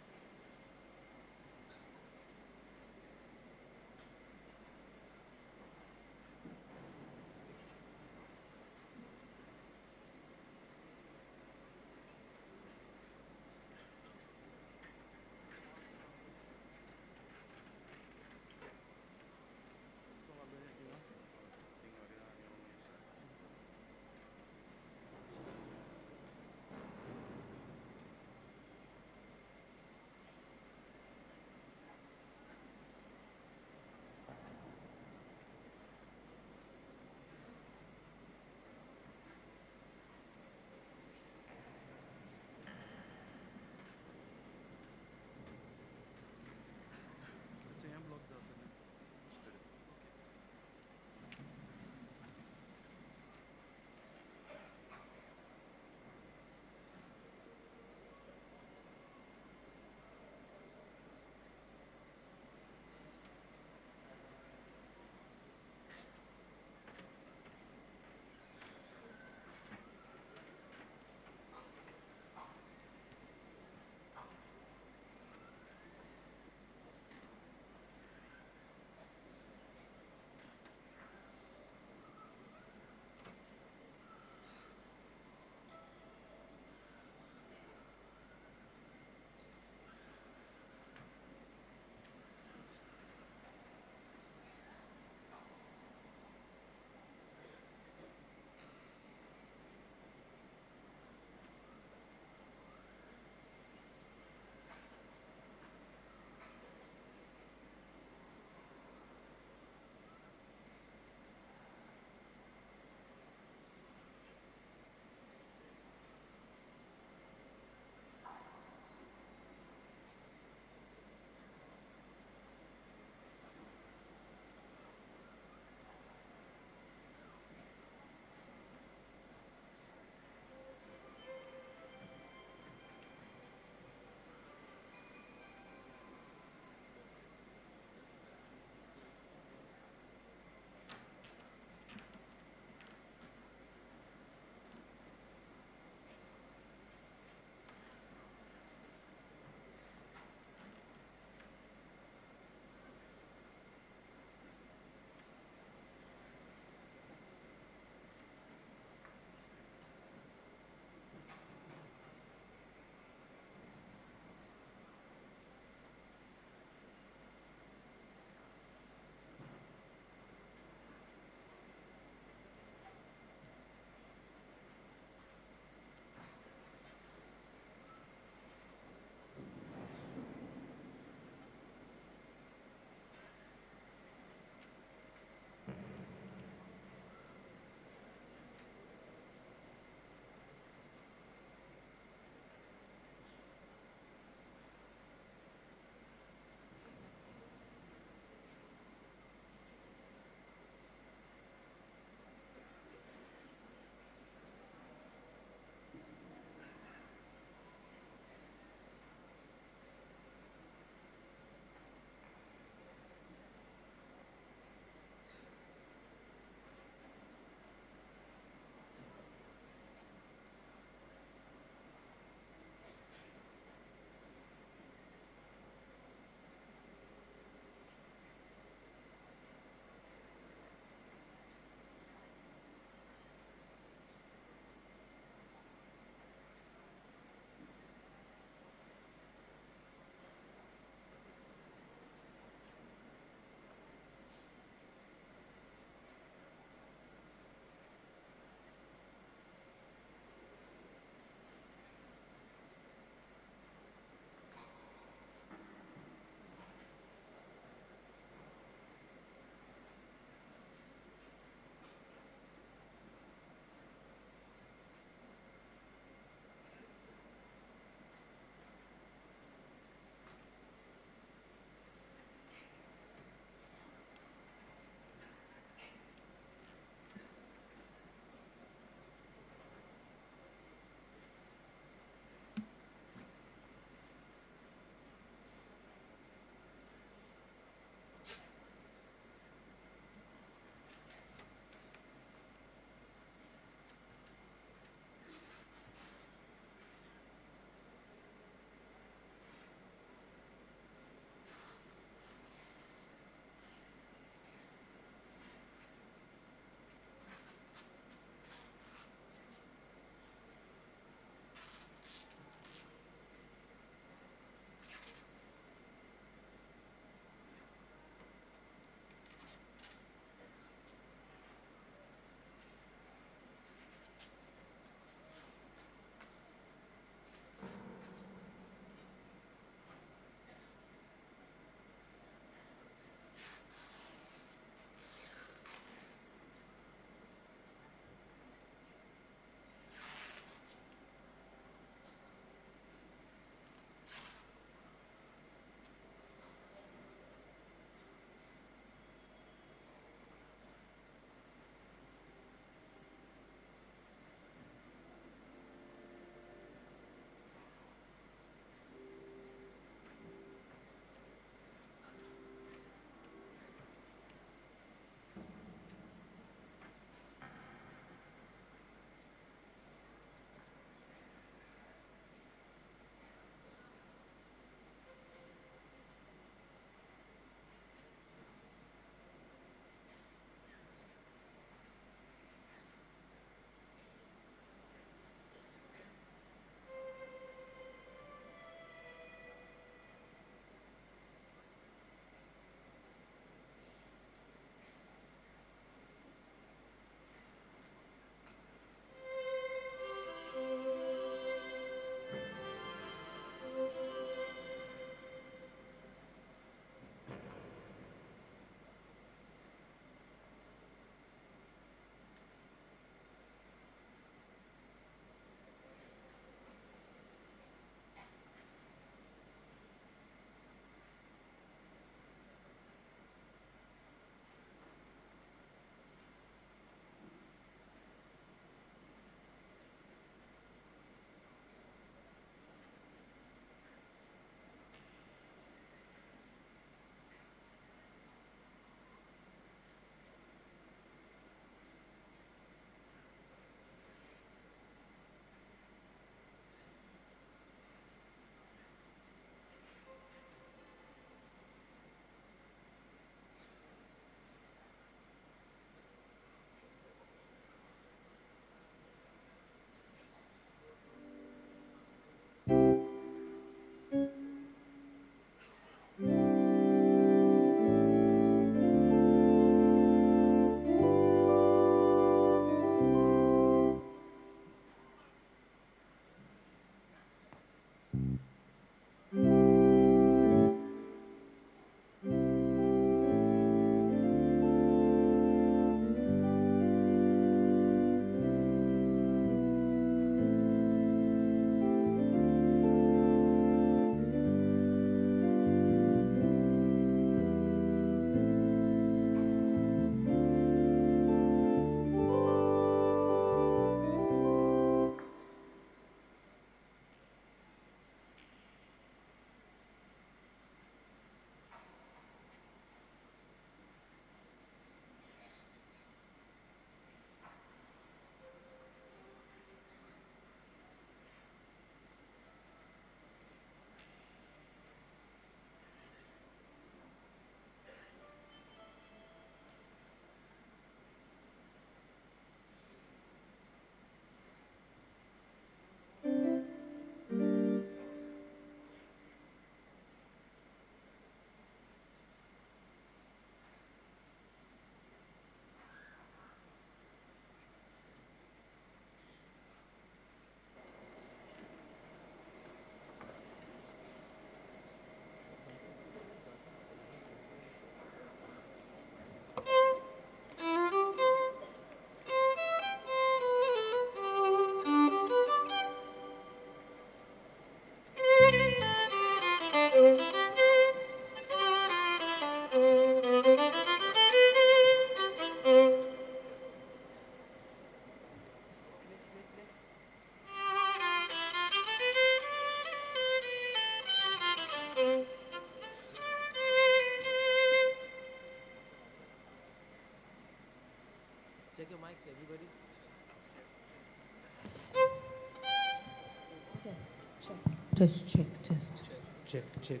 B: Test, check, test.
E: Check, check.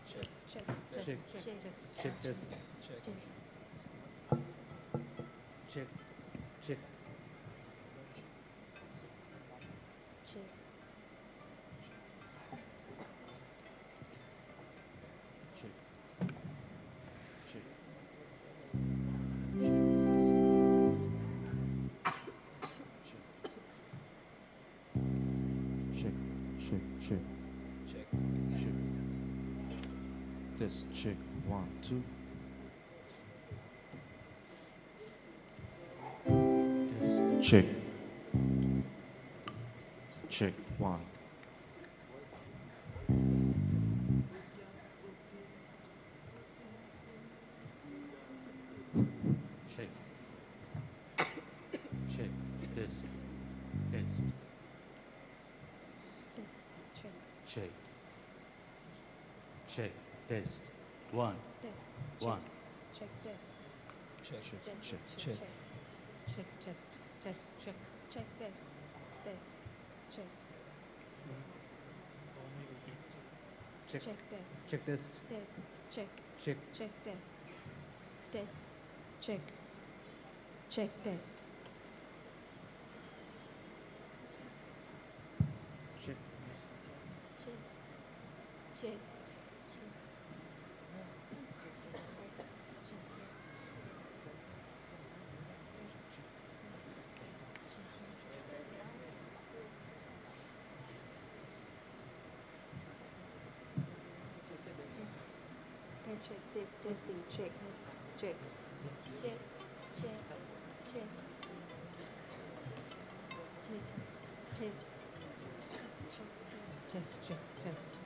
B: Check,
E: Check, check, test. Check, check.
A: Check, check, check. Check, check. Test, check, 1, 2. Test, check. Check, 1.
E: Check. Check. Test. Test. Check. Check. Test. 1. 1.
B: Check, test.
A: Check, check, check.
B: Check, test, test, check.
I: Check, test, test, check.
E: Check.
I: Check, test,
E: Check test.
I: test, check.
E: Check.
I: Check, test, test, check. Check, test.
E: Check.
I: Check, check, check. Test, check, test, test. Test, test, check, test. Test, test, testing, check, test, check. Check, check, check. Check, check, check, test.
B: Test, check, test.